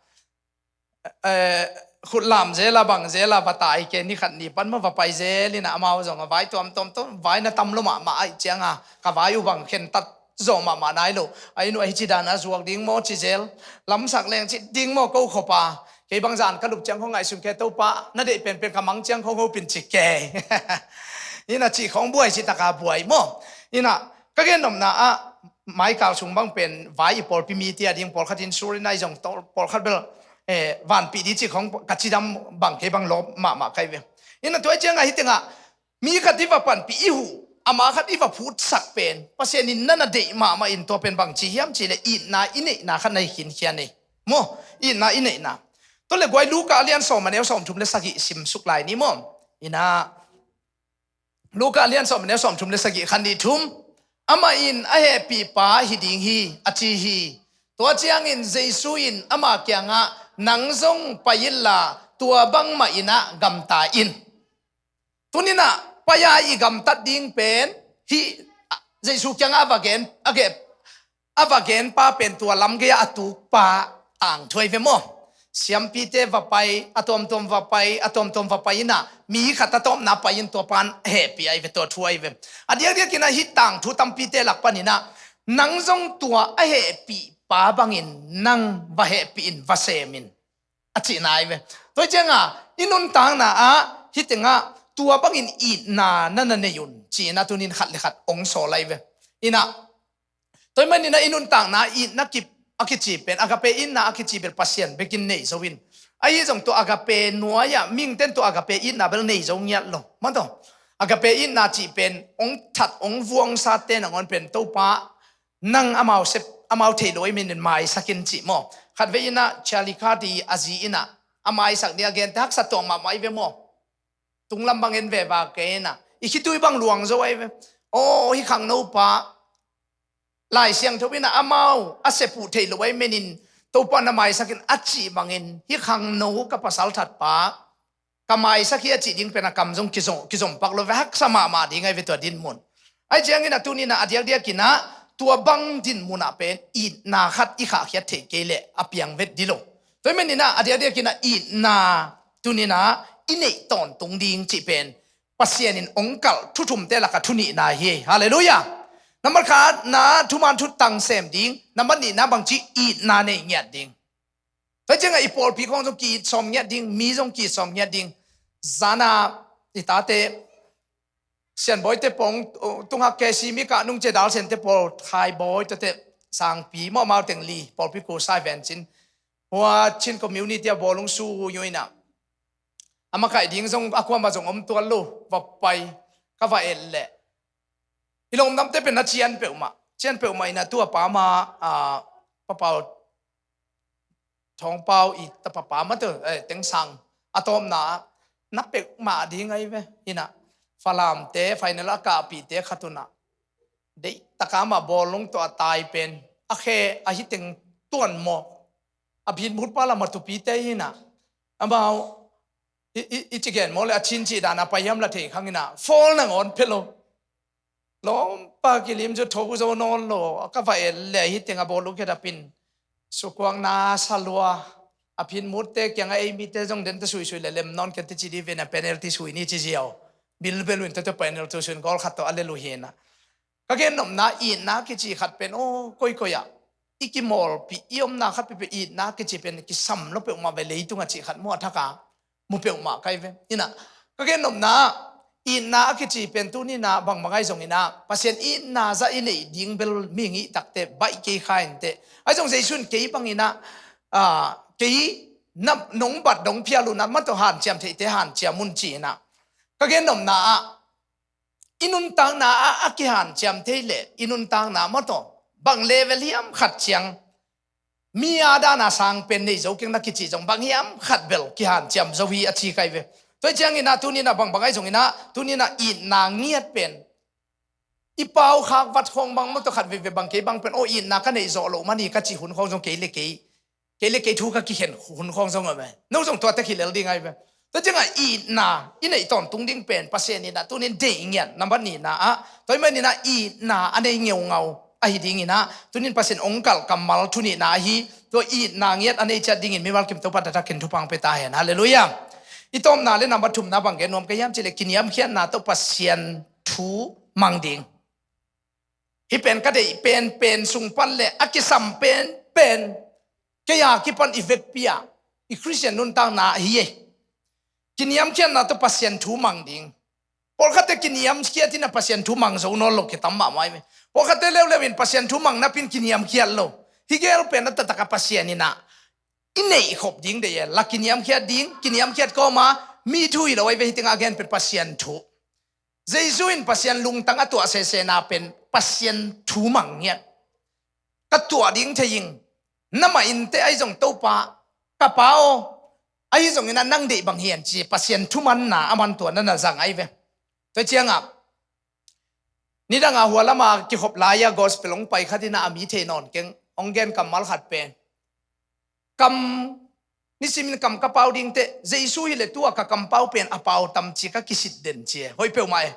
eh, khutlam zel a bang zel a va tai kei, ni khat ni pan mah va pai zel in ah, amau zong a vai tuamtuam tuam, vai na tam lo mahmah ahih ciangah ka vai uh bang khentat zawh mahmah nai lo. A inn uh a hici dan a zuak ding maw ci zel, lamsak leng ci ding maw ko khop a, kei bang zan ka lup ciang khawng ngaihsun kei, Topa na deih penpen ka mang ciang khawng hopin ci kei. In ah cih khawng buai, cih taka buai maw? In ah ka gennopna ah maikal sung bang pen vai i pawlpi mite a ding pawlkhat in surin a, i zong tawh pawlkhat bel, eh, vanpih ding cih khawng ka cidam bang kei bang lawp mahmah kai ve. In ah tua ciangah hih tengah mi khat i va panpih, i huh, ama khat i va phutsak pen Pasian in na na deih mahmah in tua pen bang ci hiam cih leh itna i neihna khat na hi khinkhian ei. Maw, itna i neihna. Tua le guai Luka a lian sawm a neu sawmthum le sagih sim suk lai ni maw? In ah Luka a lian sawm a neu sawmthum le sagih, khat nih thum. Amah in a hehpihpa hi ding hi a ci hi. Tua ciangin Jesu in ama kiangah, nang zong pai inla tua bangmah in ah gamta in. Tuni in ah pai a i gamtat ding pen hih, ah, Jesu kiangah a va gen, a gen, a va genpa pen tua lam gei-ah a tukpa tangthu ahi ve maw? Siampite va pai, a tuamtuam va pai, a tuamtuam va pai in ah mi khat a tawpna pai in tua pan hehpih ahi ve, tua thu ahi ve. A diakdiakin ah hih tangthu tampite lak panin ah nang zong tua a hehpihpa bangin nang va hehpih in, va sem in, a cihna ahi ve. Tua ciangah i nuntakna ah hih tengah tua bangin itna na na nei un, ci-in ah tunin khat le khat hong sawl ahi ve. In ah, tua ahih manin ah i nuntakna itna kip a kici pen, agape itna a kici pen Pasian bekin nei zo in. Ahi zong tua agape nuai-ah mihingte'n tua agape itna bel nei zo ngiat lo. Mah tawh, agape itna cih pen hong that, hong vuangsate nangawn pen Topa, nang amau sep, amau theih loh ahih manin maisak in cih maw? Khatvei in ah Charlie Kirk i a zi in ah a maisak ding a gente haksa tuak mahmah ahi ve maw? Tunglam bang en ve va kei in ah, i khitui bang luang zo ahi ve. Aw, hih khangnopa Lai Siangtho in ah amau a sep uh theih loh ahih manin Topa na maisak in a cih bangin, hih khangno ka pasal thatpa ka maisak hi a cih ding pen a kam zong kizom, kizom pak lo ve, haksa mahmah ding ahi ve tua dinmun. Ahi ciangin ah tunin ah a diakdiakin ah tua bang dinmun ah pen itna khat i khahkhiat theih kei leh a piang vet ding lo. Tua ahih manin ah a diakdiakin ah itna tunin ah i neih tawntung ding cih pen Pasian in ong kalh thu thumte laka thu nihna hi. Halleluiah. Nambat khatna thuman thutang sem ding. Nambat nihna bangci itna nei ngiat ding. Tua ciangah i pawlpi khawng zong ki-it sawm ngiat ding, mi zong ki-it sawm ngiat ding. Zana i tate Sianbawite pawng, uh, tunghak K C mi kah nung cia dalsente pawl thaibawi tuate sangpi mawhmau teng li pawlpi kul sai vencin. Hua Chin community a bawlung su yu inah a makaih ding zong a kuama zong om tuan lo, va pai, ka va et leh. I lawmdamte pen na cian peuhmah, cian peuhmah inah tu a pa ma, ah, papau Thawngpau i tapapa mate, eh, Tengsang a tawpna na peuhmah ding ahi ve. Inah Falamte final a kahpihte khat unah deih taka mah bawlung tawh a tai pen a khe a hi teng tuan mawk a phinmut pa lam a tupite hinah amau i, i, i ci gen maw le a cin cih dan a pai hiam la thei khang inah fawl nangawn phe lo. Lawmpa kilim cu tho zo nawn lo, ka va et le hi teng a bawlung khedapin sukuang na sa lua, a phinmutte kiangah ei mite zong dente suisui le lem nawn kente ci di ve na penalty sui ni ci ziau. Bilbel win tete penalty suin goal khat tawh a le lu hinah. Ka gennopna itna kici khat pen aw koikoi ah i kimawlpih i omna khat peuhpeuh itna kici pen kisam lo peuhmah ve leitungah cih khat muah thaka mu peuhmah kai ve. Inah ka gennopna itna a kici pen tuninah bangbang ahi zonginah Pasian itna zah i neih ding bel mi ngih takte baih kei kha inteh. Ahi zong Jesu in kei banginah, ah, kei na nong bat dong phial unah mah tawh hanciam theihte hanciam un ci inah ka gennopna ah i nuntakna ah a kihanciam thei leh i nuntakna mah tawh bang level hiam khat ciang mi a dana sang pen nei zo keng na kici zong bang hiam khat bel kihanciam zo hi a ci kai ve. Tua cianginah tuninah bangbang ahi zonginah tuninah itna ngiat pen i pau khak vat khawng bang mah tawh khat veve bang kei bang pen aw itna ka neih zawh loh mani ka cih hun khawng zong kei le kei kei le kei thu ka kikhen hun khawng zong a ve. No zong tuate khilel ding ahi ve. Tua ciangah itna i neih tawntung ding pen Pasian inah tunin deih ngiat nambat nihna ah tua i man inah itna a nei ngeungau ahi dinginah tunin Pasian ong kalh kammal thu nihna ahi tua itna ngiat a nei ciat dingin mimal kim Topa taktakin thupha pe ta hen. Halleluiah. I tawpna le nambat thumna bang gen nuam ka hiam cih le kiniamkhiatna tawh Pasian thu mang ding. Hi pen ka deih penpen sung pan le a kisam penpen kei a kipan i vekpi ah i Khristian nuntakna hi ei. Kiniamkhiatna tawh Pasian thu mang ding. Pawlkhatte kiniamkhiat inah Pasian thu mang zo nawn lo kitam mahmah hi ve. Pawlkhatte leuleu in Pasian thu mang napin kiniamkhiat lo. Hi gel pen a taktak a Pasian inah i neih khop ding deih e la kiniamkhiat ding, kiniamkhiat kawma mi thu hi lo ahi ve hi tengah a gen pen Pasian thu. Jesu in Pasian lungtang a tuah sesena pen Pasian thu mang ngiat. Ka tuah ding thei ing, na mah innte ahi zong Topa, ka Pa aw, ahi zongin a nang deih bang hian ci Pasian thumanna a man tua na na zang ahi ve. Tua ciangah nidangah hua lama kikhop lai-a gospel hong pai khat inah a mi thei nawn keng hong gen kammal khat pen kam nisimin kam ka pau dingte Jesu hileh tua ka kampau pen a pau tam ci ka kisit den ci e hoih peuhmah e.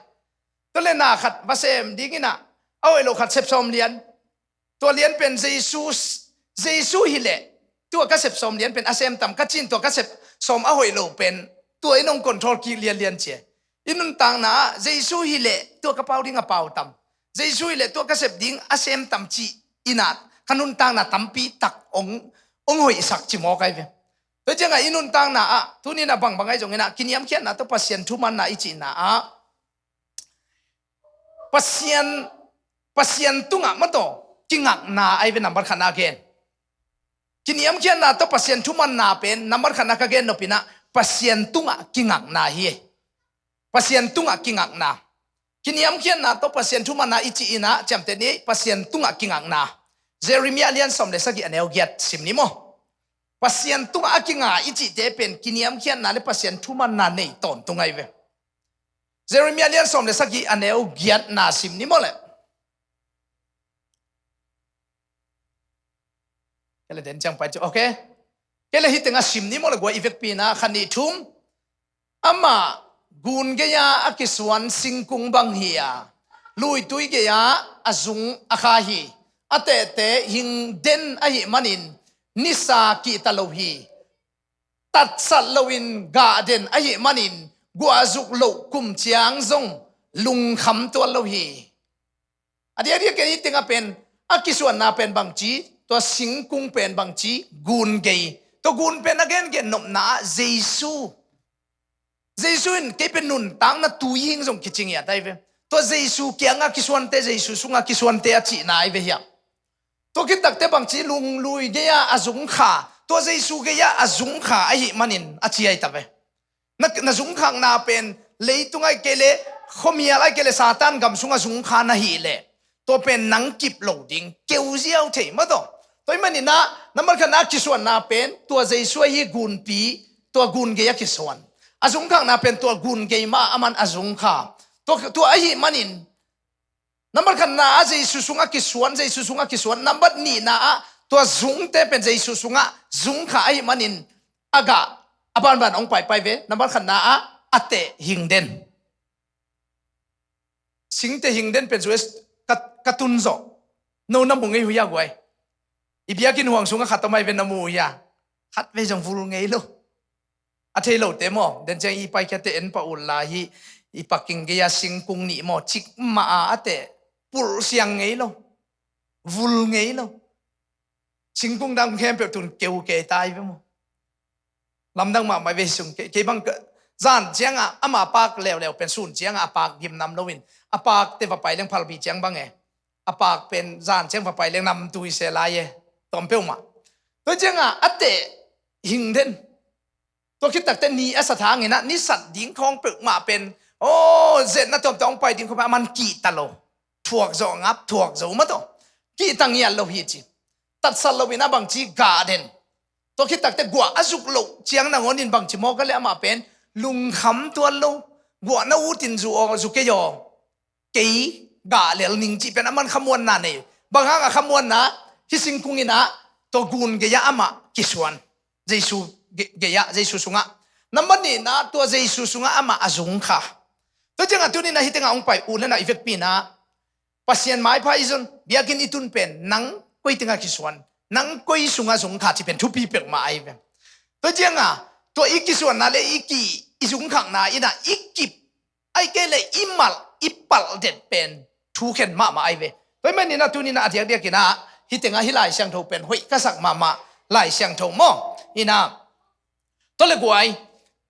Tua le na khat va sem dinginah a hoih lo khat sep sawm lian. Tua lian pen Jesu, Jesu hileh tua ka sep sawm lian pen a sem tam ka cin tua ka sep sawm a hoih lo pen tua in hong control kik lianlian ci e. I nuntakna ah Jesu hileh tua ka pau ding a pau tam, Jesu hileh tua ka sep ding a sem tam ci inah ka nuntakna tampi tak hong, hong hoihsak ci maw kai ve. Tua ciangah i nuntakna ah tuninah bangbang ahi zonginah kiniamkhiatna tawh Pasian thumanna i cihna ah Pasian, Pasian tungah mataw kingakna ahi ve nambat khatna gen. Kiniamkhiatna tawh Pasian thumanna pen nambat khatna ka gen nopinah Pasian tungah kingakna hi. Pasian tungah kingakna. Kiniamkhiatna tawh Pasian thumanna i ci inah ciamteh ni Pasian tungah kingakna. Jeremiah lian sawm le sagih a neu giat sim ni maw? Pasian tungah a kinga i cihte pen kiniamkhiatna le Pasian thumanna nei tawntung ahi ve. Jeremiah lian sawm le sagih a neu giatna sim ni maw le? Kei le den ciang pai cu, okay. Kei le hi tengah sim ni maw le guai i vekpi na khan nih thum. Amah gun gei-a a kisuan singkung bang hi a, luitui gei-a a zung a kha hi. A tehte hing den ahi manin nisa kihta lo hi. Tatsat loin gah den ahi manin guahzuk loh kum ciang zong lungkham tuan lo hi. A diakdiak in hih tengah pen a kisuanna pen bangci, tua singkung pen bangci, gun gei. Tua gun pen a gengen nopna ah Jesu, Jesu in kei pen nuntakna tui hing zong kici ngiat ahi ve. Tua Jesu kiangah kisuante, Jesu sungah kisuante a cihna ahi ve hiam. Tua khit takte bangci, lunglui gei-ah a zungkha, tua Jesu gei-ah a zungkha ahih manin a ci ahi ta ve. Na, na zungkhakna pen leitung ahih kei leh, khuamial ahih kei leh Satan gam sungah zungkha na hih leh, tua pen nang kip lo ding, keu ziau thei mah tawh. Tua ahih manin ah, nambat khatna a kisuanna pen tua Jesu ahi, gunpi, tua gun gei a kisuan. A zungkhakna pen tua gun gei mah a man a zungkha. Tua, tua ahih manin, nambat khatna ah Jesu sungah kisuan, Jesu sungah kisuan. Nambat nihna ah tua zungte pen Jesu sungah zungkha ahih manin a gah a banban hong paipai ve. Nambat khatna ah a teh hing den. Singte hing den pen zu es ka, ka tun zawh. No na mu ngei uh hia guai? I biakinn huang sungah khat om ahi ve, na mu uh hia? Khat vei zong vul ngei lo. A thei lote maw, den ciang i paikhiate en pah uh la hi, i paking gei-a singkung nih maw, cik mah a a teh pulh siang ngei lo, vul ngei lo. Singkung dang khempeuh tun keu kei ta hi ve maw. Lamdang mahmah ve sung kei, kei bang ka, zan ciangah ama paak leuleu pen sun ciangah a paak gim nam loin, a paakte va pai leng phalbi ciang bang e. A paak pen zan ciang va pai leng namtui se lai e. Tawm peuhmah. Tua ciangah a teh hing den. Tua khit takte ni a sat hanginah ni sat ding khawng peuhmah pen, aw, zetna tuamtuam hong pai ding khawng pen a man kihta lo. Thuak zawh ngap, thuak zo mah tawh. Kihta ngiat lo hi ci. Tatsat loin a bangci gah den. Tua khit takte guah a zuk loh ciang nangawnin bangci mawk a le amah pen lungkham tuan lo. Guah na utin zu aw, zu kei aw. Kei gah lel ning cih pen a man khamuanna nei. Bang hang a khamuanna, hih singkung inah tua gun gei-ah amah kisuan. Jesu ge-, gei-ah, Jesu sungah. Nambat nihna tua Jesu sungah amah a zungkha. Tua ciangah tuninah hih tengah hong pai u lenah i vekpi inah Pasian maipha i zon, biakinn i tun pen nang koi tengah kisuan, nang koi sungah zungkha cih pen thupi peuhmah ahi ve. Tua ciangah tua i kisuanna le i ki, i zungkhakna inah i kip, ahih kei leh i malh, i palh det pen thukhen mahmah ahi ve. Tua ahih maninah tuninah a diakdiak inah hih tengah hih Lai Siangtho pen hoih ka sak mahmah Lai Siangtho maw? Inah, tua le guai,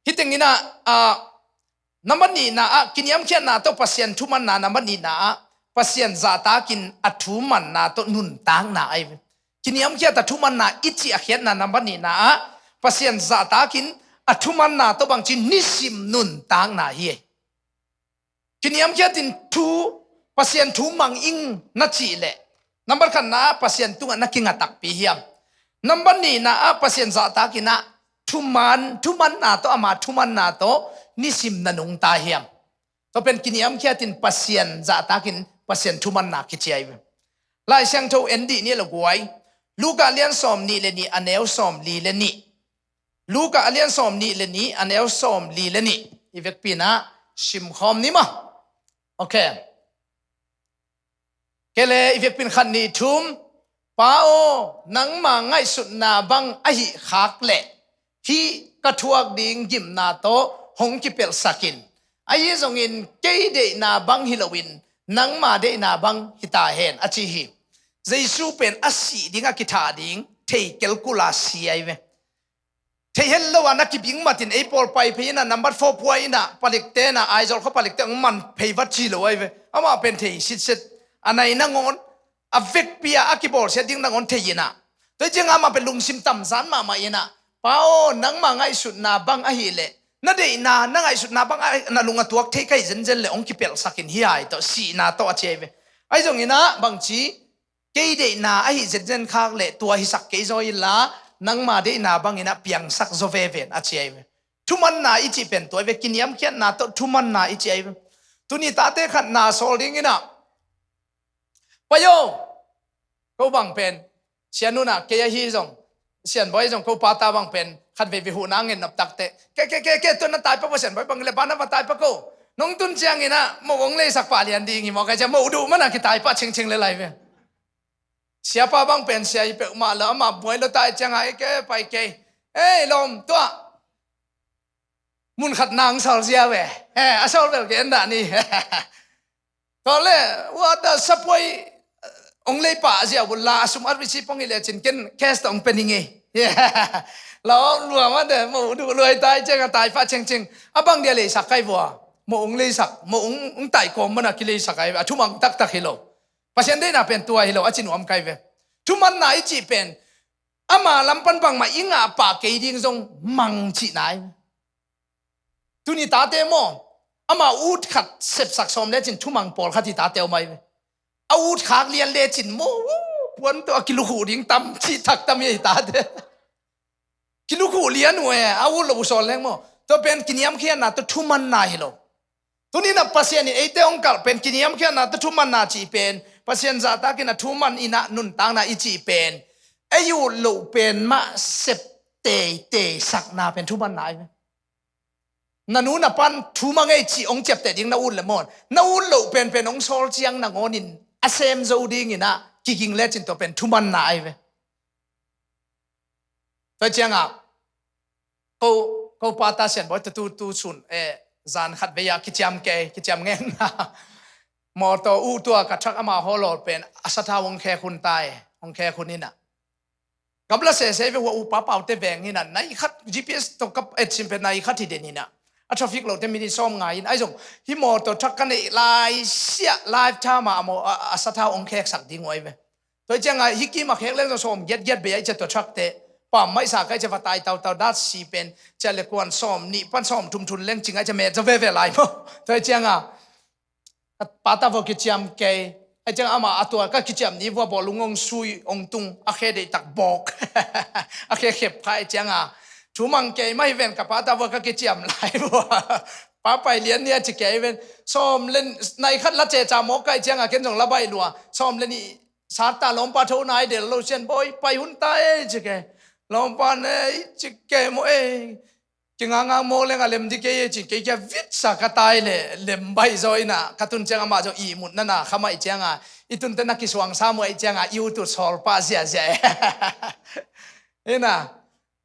hih teng inah, ah, nambat nihna ah kiniamkhiatna tawh Pasian thumanna, nambat nihna ah Pasian zahtakin a thumanna tawh nuntakna ahi ve. Kiniamkhiat a thumanna i cih a khiatna nambat nihna ah Pasian zahtakin a thumanna tawh bangci nisim nuntakna hi. Kiniamkhiatin thu, Pasian thu mang ing na cih leh, nambat khatna ah Pasian tungah na kinga takpi hiam? Nambat nihna ah Pasian zahtakin ah thuman, thumanna tawh, ama thumanna tawh nisim na nungta hiam? Tua pen kiniamkhiatin Pasian zahtakin Pasian thumanna kici ahi ve. Lai Siangtho en dih ni lo guai. Luka lian sawm nih le nih, a neu sawm li le nih. Luka a lian sawm nih le nih, a neu sawm li le nih. I vekpi inah simkhawm ni maw? Ok. Kei le i vekpi in khat nih thum. Pa aw, nangma ngaihsutna bang ahi khak leh hih ka thuak ding gimna tawh hong kipelhsak in. Ahi zongin kei deihna bang hi loin nangma deihna bang hi ta hen a ci hi. Jesu pen a sih ding, a kithah ding thei kelkul a si ahi ve. Thei het lo a na kibing matin ei pawl pai phei inah nambat four puai inah palikte inah Aizawl khua palikte hong man phei vat ci lo ahi ve. Amah pen thei sitset, a nai nangawn, a vekpi a a kibawlsiat ding nangawn thei inah. Tua ciangah amah pen lungsim tamzan mahmah inah, Pa aw, nangma ngaihsutna bang ahih leh, na deihna, na ngaihsutna bang a, na lung a tuak thei ka hih zenzen leh hong kipelhsak in, hi ai tawh, sihna tawh a ci ahi ve. Ahi zongin ah bangci, kei deihna ahi zenzen khak leh tua hisak kei zaw inla, nangma deihna bangin ah piangsak zaw veve in a ci ahi ve. Thumanna i cih pen tua ahi ve, kiniamkhiatna tawh thumanna i cih ahi ve. Tuni tate khat na sawl dingin ah, pai aw, ko bang pen, Sian Nun ah kei ahi zong, Sian Bawi zong ko pa ta bang pen khat veivei huhna ngen nop takte, ke, ke, ke, ke, tua na taipa, Sian Bawi bang le pa na va taipa ko. Nong tun ciangin ah moh hong leisak pah lian ding hi maw, kai ciang moh duh mana kitaipah cingcing le lai ve. Siapa bang pen sia hi peuhmah lo, amah buai lo ta i ciangah, ei ke, pai kei. Ei lawm, tua Mun khat nang sawlzia ve. Eh, a sawl bel ke en dah ni. Tua le, ua ta sapuai, eh, ong lei pah zia bul la, a sum a receive pong i le cin ken cash ta ong pe ning ei. La ong lua ma de, mo du luai tai ceng, a tai fa ceng ceng. A bang dia leisak kai vua. Mo ong leisak, mo ong, ong tai kom mana ki leisak ai, a thumang taktak hi lo. Pasian deihna pen tua hi lo, a ci nuam kai ve. Thumanna i cih pen, ama lam pan bangmah i ngah pah kei ding zong mang cihna ai. Tuni tate maw, ama ut khat sepsak sawm lecin thumang pawlkhat hi tate om ai ve. A ut khak lian lecin maw, puan tawh a kilukhuh ding tam cih thak tam hi tate. Kilukhuh lian uh e, a ut lo uh sawl leng maw. Tua pen kiniamkhiatna tawh thumanna hi lo. Tuni na Pasian in eite hong kalh pen kiniamkhiatna tawh thumanna cih pen, Pasian zahtakin a thuman in a nuntakna i cih pen, ei ut loh pen mah sep teitei sakna pen thumanna ai ve. Na nu na pan thumang ei cih hong ciapteh ding na ut le mawn. Na ut loh penpen hong sawl ciang nangawnin a sem zo dingin a kiging lecin tua pen thumanna ai ve. Tua cianga ko, ko pa ta Sian Bawi ta tu, tu sun, eh, zan khat vei a kiciam kei, kiciam ngeng. Mawtaw uh tua ka thak ama hawlawl pen a sathau hong khek hun tai, hong khek hun ina. Gamla sese ve hua uh pa paute veng ina, nai khat G P S tawh ka et sim pen nai khat hi den ina. A traffic lo te minute sawm ngai in, ai zong, hi mawtaw thak ka neih lai siah, live time a, a maw, a, a sathau hong kheksak ding uh ai ve. Tua cianga hi kim a khek leng zong sawm giat giat bei ai cia tua thak te. Pam maisa kai cia va tai tau tau dat si pen, cia le kuan sawm nih pan sawm thum thun leng cing ai cia met zaw veve lai maw. Tua cianga, ka pata vua kiciam kei. Ai cianga ama a tua ka kiciam ni vua bawlung hong sui hong tung, a khe deih tak bawk. A khe khep kha ai cianga. Thumang kei mah hi ven ka pata vua ka kiciam lai vua. Pa pai lian nia ci kei ven. Sawm len nai khat la ceca mawk kai cianga ken zong la baih lua. Sawm len i sat ta lawmpa tho nai del lo Sian Bawi pai hun ta ei ci kei. Lawmpa nei ci kei maw ei. Kingangang maw leng a lem di kei ei ci kei kia vitsa ka tai le lem baih zaw ina ka tun ciang amah zong ihmut nana kha mah i cianga i tunte na kisuangsa muah i cianga i utut sawl pah ziazia e. Ina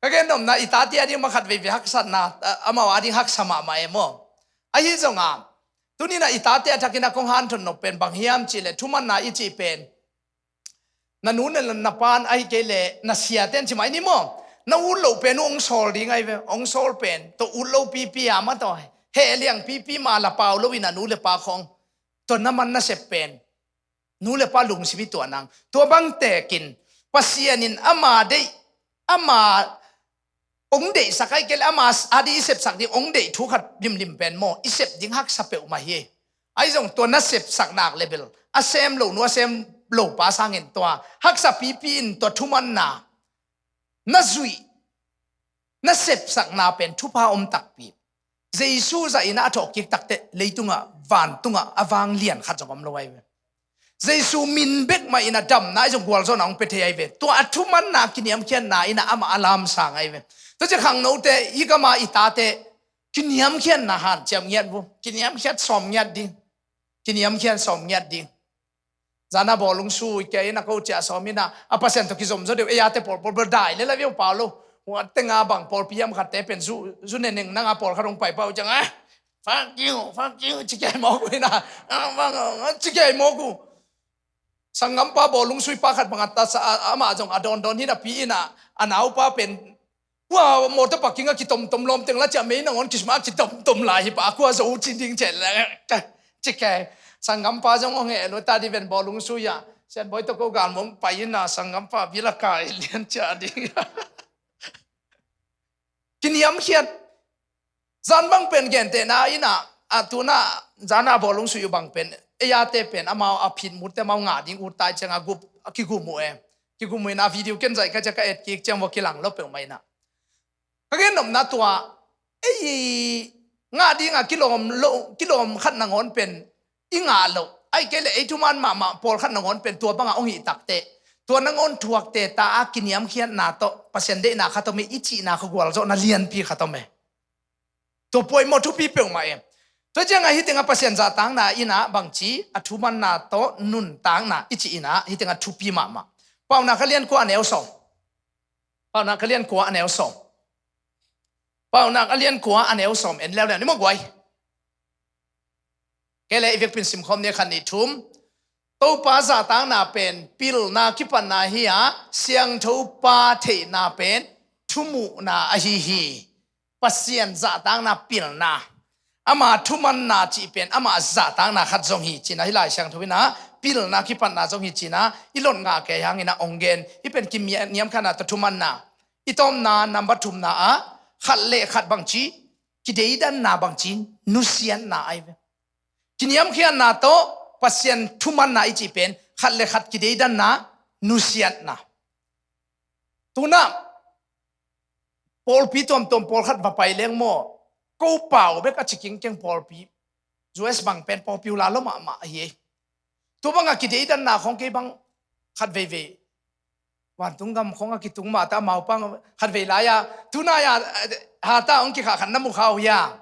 ka gen nomna i tate a ding makhat veivei haksatna, a, amau a ding haksa mahmah e maw. Ahi zonga tunina i tate a thakin a kong hanthon nop pen bang hiam cih le thumanna i cih pen na nu na, na pan ahi kei le na siaten ci mai ni maw. Na ut loh pen uh hong sawl ding ahi ve, hong sawl pen tawh ut lo pipi a ma tawh heh liang pipi ma la pau lo in a nu le pa khong tawh na man na sep pen nu le pa lungsim i tuah nang. Tua bang tekin Pasian in ama deih, ama hong deihsak ahi kei le ama a ding i sepsak ding hong deih thu khat limlim pen maw i sep ding haksa peuhmah hi. Ahi zong tua na sepsak nak le bel a sem lo nu a sem lo pa sangin tua haksa pipi in tua thumanna na zuih na sepsakna pen thupha om takpi. Jesu zah in a thawhkik takte leitungah vantungah a vang lian khat zong om lo ahi ve. Jesu min bek mah in a damna ahi zong gualzawhna hong pia thei ahi ve. Tua a thumanna kiniamkhiatna in a amah a lamsang ahi ve. Tua ci khangnote i gama i tate kiniamkhiatna hanciam ngiat vu. Kiniamkhiat sawm ngiat ding. Kiniamkhiat sawm ngiat ding. Zana bawlung sui kei ina ko ciah sawm ina a Pasian tawh kizom zaw deuh ei ate pawl pawl bel dai le la viau pau lo. Hua tenga bang pawlpi hiam khatte pen zu, zu neneng nanga pawlkhat hong pai pau ciang a. Fuck you, fuck you, ci kei mawk uh ina. A, bang, a, ci kei mawk uh. Sanggampa bawlung sui pa khat bang a ta sa, a, amah zong a dawndawn hi napi ina a naupa pen Hua mawtaw parking a kitomtom lawm teng la ciah mei nangawn kisma kitomtom lai hi pa a kua zo cin ding ceh le ka ci kei. Sanggampa zong hong heh lo ta di ven bawlung sui ah Sian Bawi tawh ko gal mong pai ina sanggampa bil a kai lian ciah ding. Kiniamkhiat. Zan bang pen gentehna ina a tuna zana bawlung sui uh bang pen ei ate pen amau a phin mute amau ngah ding ut tai cianga gup a kigum uh e. Kigum uh ina video ken zaih ka cia ka et kik ciang vua kilang lo peuhmah ina. Ka gen nopna tua ei ngah dinga kilawm lo, kilawm khat nangawn pen i ngah loh ahi kei le ei thuman mahmah pawlkhat nangawn pen tua banga hong hih takte tua nangawn thuakte ta a kiniamkhiatna tawh Pasian deihna khat om e i cihna kha gualzawhna lianpi khat om e. Tua puaimawh thupi peuhmah e. Tua cianga hih tengah Pasian zahtakna ina bangci a thumanna tawh nuntakna i cih ina hih tengah thupi mahmah. Paunak a lian kua a neu sawm. Paunak a lian kua a neu sawm. Paunak a lian kua a neu sawm en leuleu ni maw guai. Kei le i vekpin simkhawm ni khat nih thum. Topa zahtakna pen pilna kipatna hi a, siangtho pa theihna pen thumuhna ahi hi. Pasian zahtakna pilna, ama thumanna cih pen ama zahtakna khat zong hi cina hi lai siangtho ina, pilna kipatna zong hi cina i lot ngah kei hangina ong gen. Hi pen kiniamkhiatna tawh thumanna. I tawmna number thumna ah khat le khat bangci, kideidanna bangci, nusiatna ai ve. Kiniamkhiatna tawh Pasian thumanna i cih pen khat le khat kideidanna, nusiatna. Tuna pawlpi tuamtuam pawlkhat va pai leng maw, ko pau bek a ci kingkeng pawlpi, U S bang pen pawlpi uh la lo mahmah ahi ei. Tua banga kideidanna khong kei bang khat veivei vantung gam khong a kitung mah ta mau pang khat vei lai-a tunai-a hata ong kikhah khat na mu kha uh hia?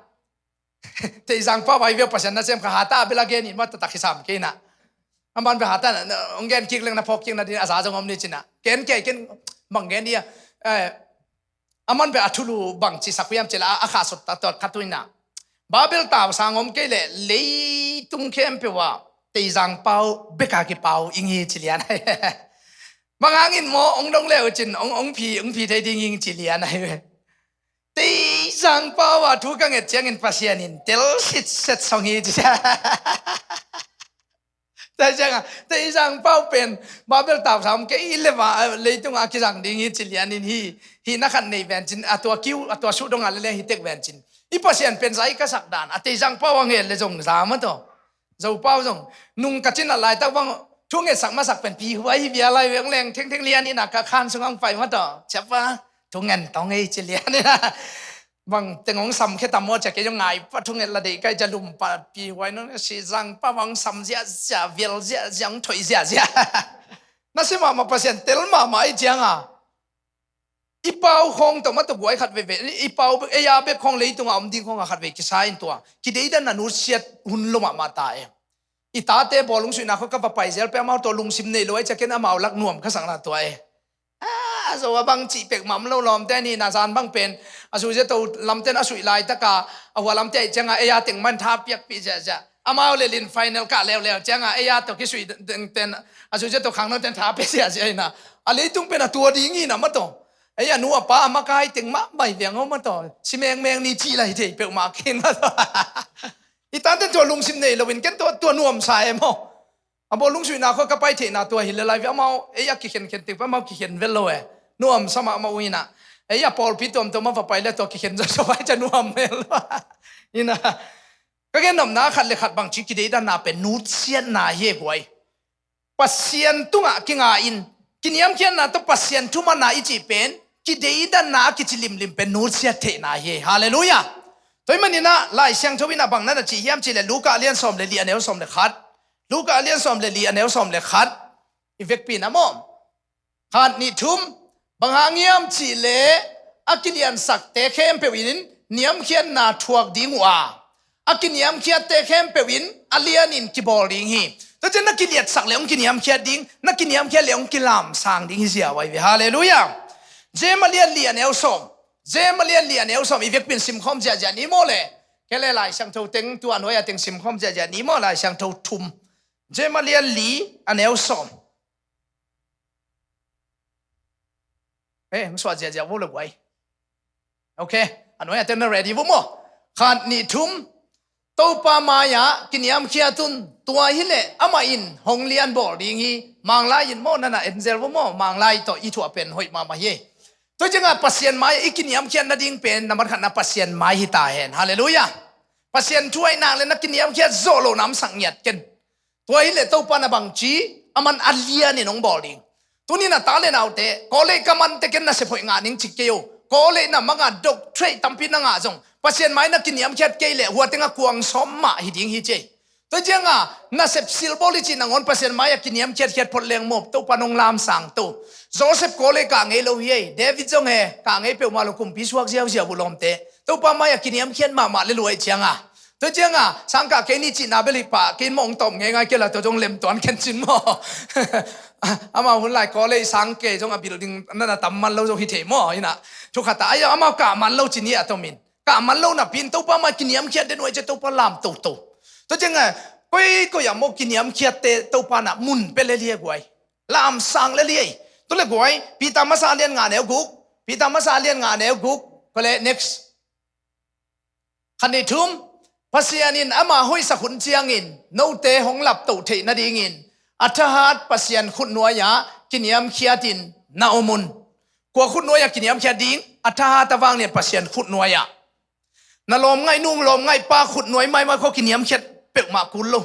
Teizang pau vai veu Pasian na sem kha hata a bela gen in mah taktak hi sam kei na. Aman be hata na ong gen kik leng na phawk kik na din a za zong om ni cina. Ken kei ken bang gen dia. Aman be a thulu bang ci sak hiam cila a khah sut ta tuat khat uh ina, Babel tausang om kei le leitung khempeuh ah teizang pau beka kipau ing hi ci lian ai. Bang hangin maw ong dong le uh cin ong ong phi ong phi thei ding ing ci lian ai ve. Teizang pau a thu ka nget ciangin Pasian in tel sitset song hi ci. Tua cianga teizang pau pen Babel tausang om kei le va leitunga kizang ding hi ci lianin hi. Hi na khat nei vencin a tua kiu a tua suh donga lele hi tek vencin. I Pasian pen zai ka sak dan a teizang pau a ngel le zong za mah tawh. Zopau zong nung ka cin a laitak bang thu ngetsak masak pen pi huai hi bia lai veng leng thengtheng lian ina ka khan sung ang pai mah tawh. Ciapa thu ngen tong ei ci lian ina. Bang teng ong sam khe tam maw cia kei zong ngai pa thu nget la dei kai cia lum pa pi huai nong si zang pa bang sam ziahziah vial ziahziah ong thoih ziahziah. Na si mahmah Pasian tel mahmah i cianga i pau khawng tawh mah tawh guai khat veivei i pau bek ei a bek khawng leitunga om ding khawng a khat vei kisa in tua kideidanna nusiat hun lo mahmah ta e. I tate bawlung suihna khawng ka va pai zel pe amau tawh lungsim nei lo ai cia ken amau lak nuam ka sakna tua e. A zo a bang cih pek mam lo lawmte ni na zan bang pen a zuizia to lamten a suih laitaka a hua lamte aih cianga ei a teng man tha piakpih ziahziah. Amau le lin final kah leuleu cianga ei a to kisuih tengten a zuizia to khangnoten tha pe ziahziah ina a leitung pen a tua ding ina mah tawh. Ei a nu a pa a makai teng mah mai viang aw mah tawh si mengmeng ni cih la hi thei peuhmah khin mah tawh. I tanten tua lungsim nei loin ken tua tua nuamsa e maw? A bawlung suihna khua ka pai theihna tua hi le lai ve amau ei a kikhenkhen teng pa amau kikhen vel lo e. Nuamsa mahmah uh ina ei a pawlpi tuamtuam a va pai le tua kikhen zawzaw ai ca nuam mel lo. Ina ka gennopna khat le khat bangci kideidanna pen nutsiatna hi e guai. Pasian tungah kinga in kiniamkhiatna tawh Pasian thumanna i cih pen kideidanna a kici limlim pen nutsiat theihna hi e. Halleluiah. Tua hi maninah Lai Siangtho inah bang na na cih hiam cih le Luka a lian sawm le li a neu sawm le khat. Luka a lian sawm le li a neu sawm le khat. I vekpi na maw? Khat nih thum. Bang hang hiam cih le a kiliansakte khempeuh in niamkhiatna thuak ding uh a, a kiniamkhiatte khempeuh in a lianin kibawl ding hi. Tua cian na kiliatsak le hong kiniamkhiat ding, na kiniamkhiat le hong kilamsang ding hi ziau ahi ve. Halleluiah. James a lian li a neu sawm. James a lian li a neu sawm i vekpin simkhawm ziahziah ni maw le? Kei le Lai Siangtho teng tua nuai a teng simkhawm ziahziah ni maw Lai Siangtho thum. James a lian li a neu sawm. Eh, hong suah ziahziah vo le guai. Ok, a nuai a teng na ready vo maw? Khat nih thum. Topa mai-ah kiniamkhiat un, tua hileh amah in hong lian bawl ding hi. Manglai in maw na na en zel vo maw? Manglai tawh i thuah pen hoih mahmah hi. Tua ciangah Pasian mai-ah i kiniamkhiat nading pen na matkhatna Pasian mai hi ta hen. Halleluiah. Pasian thu aih nak le na kiniamkhiat zawh loh namsak ngiat ken. Tua hileh Topa na bangci a man a lianin hong bawl ding. Tuni na ta le naute kawlei ka man teken nasep hoih ngah ning cik kei o. Kawlei na mangah doctorate tampi na ngah zong Pasian mai na kiniamkhiat kei leh hua tengah kuang sawm mah hi ding hi cei. Tua cianga nasep silbawl i cih nangawn Pasian mai-ah kiniamkhiatkhiat phot leng maw Topa nong lamsang to. Joseph kawlei kah ngei lo hi ei. David zong he kah ngei peuhmah lo kumpi suak ziauziau uh lawmte. Topa mai-ah kiniamkhiat mahmah le luai cianga. Tua cianga sangkah kei ni cihna bel hi pah kei mawh hong tawm ngeingai kei la tua zong lemtuan khen cin maw? Amau hun lai college sang kei zong a building na na tam man lo zong hi thei maw, ina. Thu khat a, ai, amau kah man lo ci ni a tomin. Kah man lo napi in Topa mai kiniamkhiat den uh ai ci a Topa lam toto. Tua ciang a, koikoi a maw kiniamkhiatte Topa na mun pia lel hi a guai. Lam sang lel hi ei. Tua le guai, Peter masa lian nga neu guk. Peter masa lian nga neu guk. Kole, next. Khat nih thum, Pasian in ama hoihsak hun ciangin note hong laptoh theih nadingin a thahat Pasian khutnuai-ah kiniamkhiatin na om un. Kua khutnuai-ah kiniamkhiat ding? A thahat a vang lian Pasian khutnuai-ah. Na lawmngaih nu, lawmngaih pa khutnuai maimai khaw kiniamkhiat peuhmah kul lo.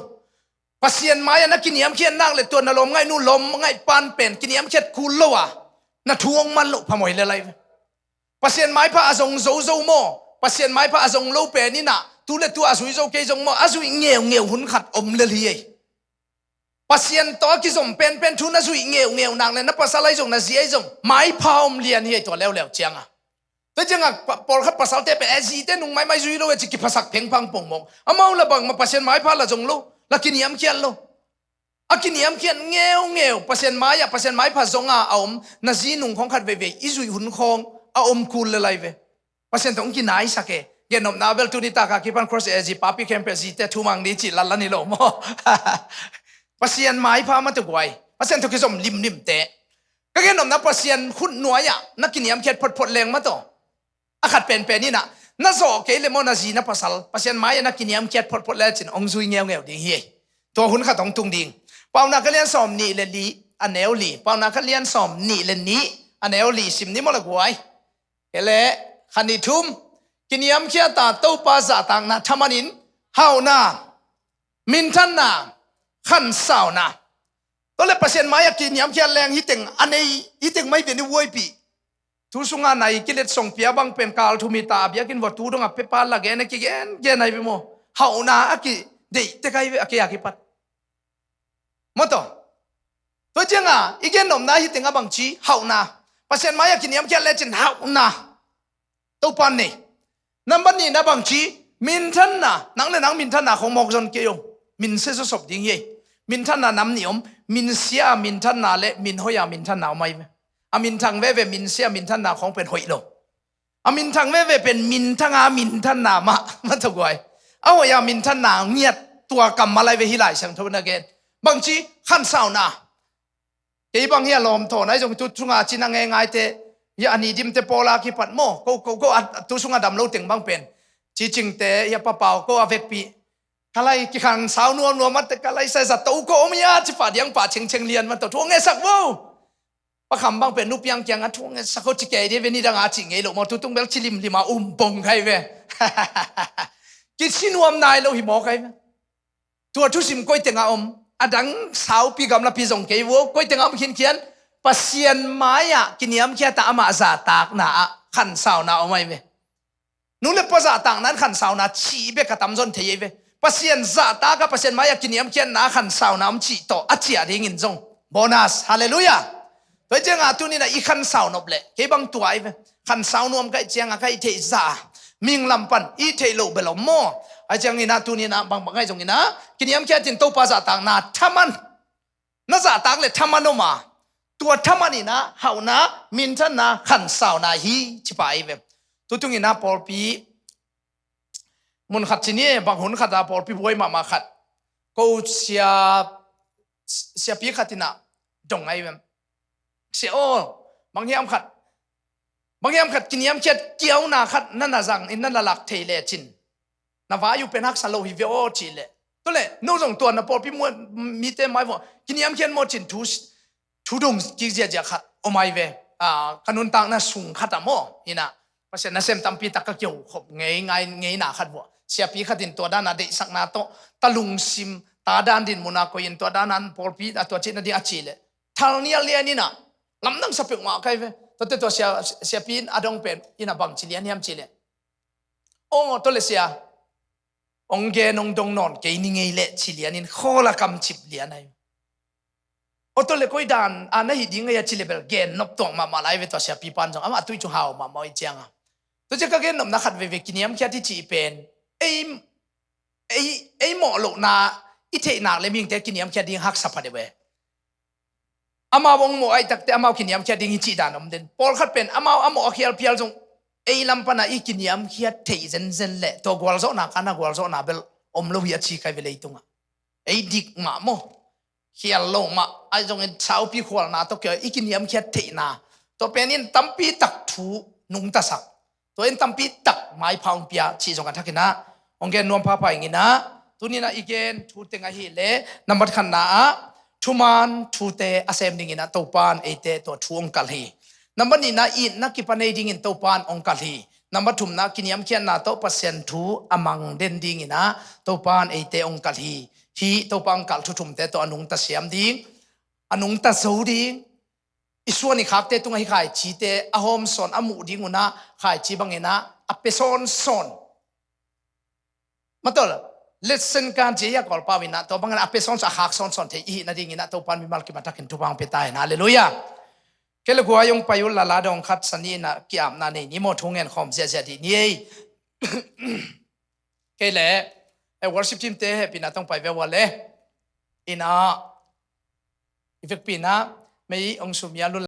Pasian mai-ah na kiniamkhiat nak le tua na lawmngaih nu, lawmngaih pan pen kiniamkhiat kul lo a, na thu hong man loh phamawh hi lel lai ve. Pasian maipha a zong zozo maw? Pasian maipha a zong lo pen inah tu le tu a zui zo kei zong maw? A zuih ngeungeu hun khat om lel hi ei. Pasian tawh a kizom penpen thu na zuih ngeungeu nak le na pasal ahi zong na zi ahi zong maipha om lian hi ei tua leuleu cianga. Tua cianga pa-, pawlkhat pasalte pen e zite nung maimai zui lo e ci kiphasak phengphang pongmawk. Amau la bangmah Pasian maipha la zong lo, la kiniamkhiat lo. A kiniamkhiat ngeungeu, Pasian mai-ah, Pasian maipha zonga a om, na zi nung khawng khat veivei, i zuih hun khawng a om kul le lai ve. Pasian tawh hong kinaisak e. Gennopna bel tuni taka kipan cross e zi papi khempeuh zite thumang ni cih latlan hi lo maw? Pasian maipha mah tawh guai. Pasian tawh kizom limlimte. Ka gennopna Pasian khutnuai-ah na kiniamkhiat photphot leng mah tawh. A khat penpen inah, na zawh kei le maw na zi na pasal, Pasian mai-ah na kiniamkhiat photphot le cin hong zui ngeungeu ding hi ei. Tua hun khat hong tung ding. Paunak a lian sawm nih le li, a neu li. Paunak a lian sawm nih le nih, a neu li sim ni maw la guai. Kei le, khat nih thum. Kiniamkhiat a Topa zahtakna thaman in, hauhna, minthanna, khansauna. Tua le Pasian mai-ah kiniamkhiat leng hi teng a nei, hi teng mai ve ni uaipi. Tu sunga nai kilet song pia bang pen kal thum hi ta a biakinn vua tu dong a pepa la gen a kigen gen ai ve maw? Hauhna a kideih tek ai ve a kei a kipat. Maw tawh. Tua cianga i gennopna hi teng a bangci hauhna. Pasian mai-ah kiniamkhiat le cin hauhna. Topa nei. Nambat nihna bangci, minthanna, nang le nang minthanna khong mawk zon kei om. Minsia zawsop ding hi ei. Minthanna nam nih om, minsia a minthanna le minhoih a minthanna om ai ve. A minthang veve minsia a minthanna khong pen hoih lo. A minthang veve pen minthanga minthanna mah, mah tawh guai. A hoih a minthanna ngiat tua kammal ai ve hi Lai Siangtho na gen. Bangci, khansauna. Kei bang hi a lawm thawn ai zong tu sunga cin a ngeingaite hi a ni dimte pawla kipat maw? Ko, ko, ko a tu sunga dam lo teng bang pen. Cicingte hi a papau ko a vekpi. Ka lai kikhansau nuamnuam mate ka lai sa zato ko om hi a ci pah diang pah cengceng lian mah tawh thu hong ngetsak vo. Pakham bang pen nupiang kiangah thu hong ngetsak ko ci kei dia ve ni danga ci ngei lo maw? Tutung bel ci limlim a um pong khai ve. Kici nuam nai lo hi maw khai ve. Tua thusim koi tengah om, a dang saupi gamlapi zong kei vo, koi tengah om khinkhian, Pasian mai-ah kiniamkhiat a amah zahtakna ah khansauna om ai ve. Nu le pa zahtakna in khansauna cih bek a tamzaw in thei ai ve. Pasian zahtak a Pasian mai-ah kiniamkhiatna a khansauna om cih tawh a ciah dingin zong bonus. Halleluiah. Tua cianga tuninah i khansau nop leh kei bang tua ai ve. Khansau nuam kaih cianga kaih theih zah a ming lam pan i theih loh bel om maw? Ai cianginah tuninah bangbang ai zonginah kiniamkhiatin Topa zahtakna thaman. Na zahtak le thaman om a, tua thaman inah hauhna, minthanna, khansauna hi cipa ai ve. Tutunginah pawlpi mun khat ci ni, bang hun khat a pawlpi buai mahmah khat ko sia, siapi khat inah dong ai vem. Sia aw, bang hiam khat, bang hiam khat kiniamkhiat kiauna khat na na zang in na na lak thei lecin na vai uh pen haksa lo hi ve aw cih leh. Tua leh no zong tua na pawlpi mite mai vawh kiniamkhiat maw cin thu, thu dong kik ziahziah khat om ai ve. Ka nuntakna sung khat ah maw inah Pasian nasem tampi tak ka kihou khop ngei ngai ngeina khat vuah siapi khat in tua dana deihsakna tawh ta lungsim ta dan din muna koi in tua dana pawlpi a tua cihna ding a cih leh thal nial lian inah lamdang sa peuhmah kai ve. Tuate tua sia, siapi in a dong pen inah bang ci lian hiam cih leh, aw tua leh sia, ong gen ong dong nawn kei ni ngei leh ci lian in khawl a kamcip lian ai. Aw tua le koi dan a na hih ding ngei a ci le bel gen nop tuak mahmah lai ve tua siapi pan zong amah tui cu hau mahmah oi cianga. Tua cia ka gen nopna khat veve kiniamkhiat i cih pen ei, ei, ei mawh lohna i theihnak le mihingte kiniamkhiat ding haksa pha deuh e. Amau hong mawh ahih takte amau kiniamkhiat ding hi cih dan om den. Pawlkhat pen amau a mawh a khial phial zong ei lam pana i kiniamkhiat theih zenzen leh tua gualzawhna kana gualzawhna bel om lo hi a ci kai ve leitungah. Ei dik mah maw, khial lo mah, ahi zongin saupi khualna tawh kia i kiniamkhiat theihna, tua penin tampi tak thu nungtasak, tua in tampi tak maipha hong pia cih zong a thakinah hong gen nuam phapha inginah, tuninah i gen thu teng ahileh nambat khatna ah thuman thute a sem dinginah Topan eite tua thu hong kalh hi. Nambat nihna itna kipan ei dingin Topan hong kalh hi. Nambat thumna kiniamkhiatna tawh Pasian thu a mang den dinginah Topan eite hong kalh hi. Hih Topa hong kalh thu thumte tawh a nungta siam ding, a nungta zo ding, i suan i khakte tungah hih khaichite a hawmsawn a muh dingunah khaichi banginah a pia sawnsawn. Matol, letsen kan ci a kawlpau inah tua bangin a pia sawnsawn a khak sawnsawn thei i hih nadinginah Topan mimal kimatakin thupha hong pia ta in. Halleluiah. Kei le guai hong pai uh lala dong khat sani inah ki-apna nei ni maw, thu ngen khawm ziahziah dih ni ei. Kei le eh, worship team te hehpihna tawh hong pai ve ua le. Inah i vekpi inah mei hong sumia lula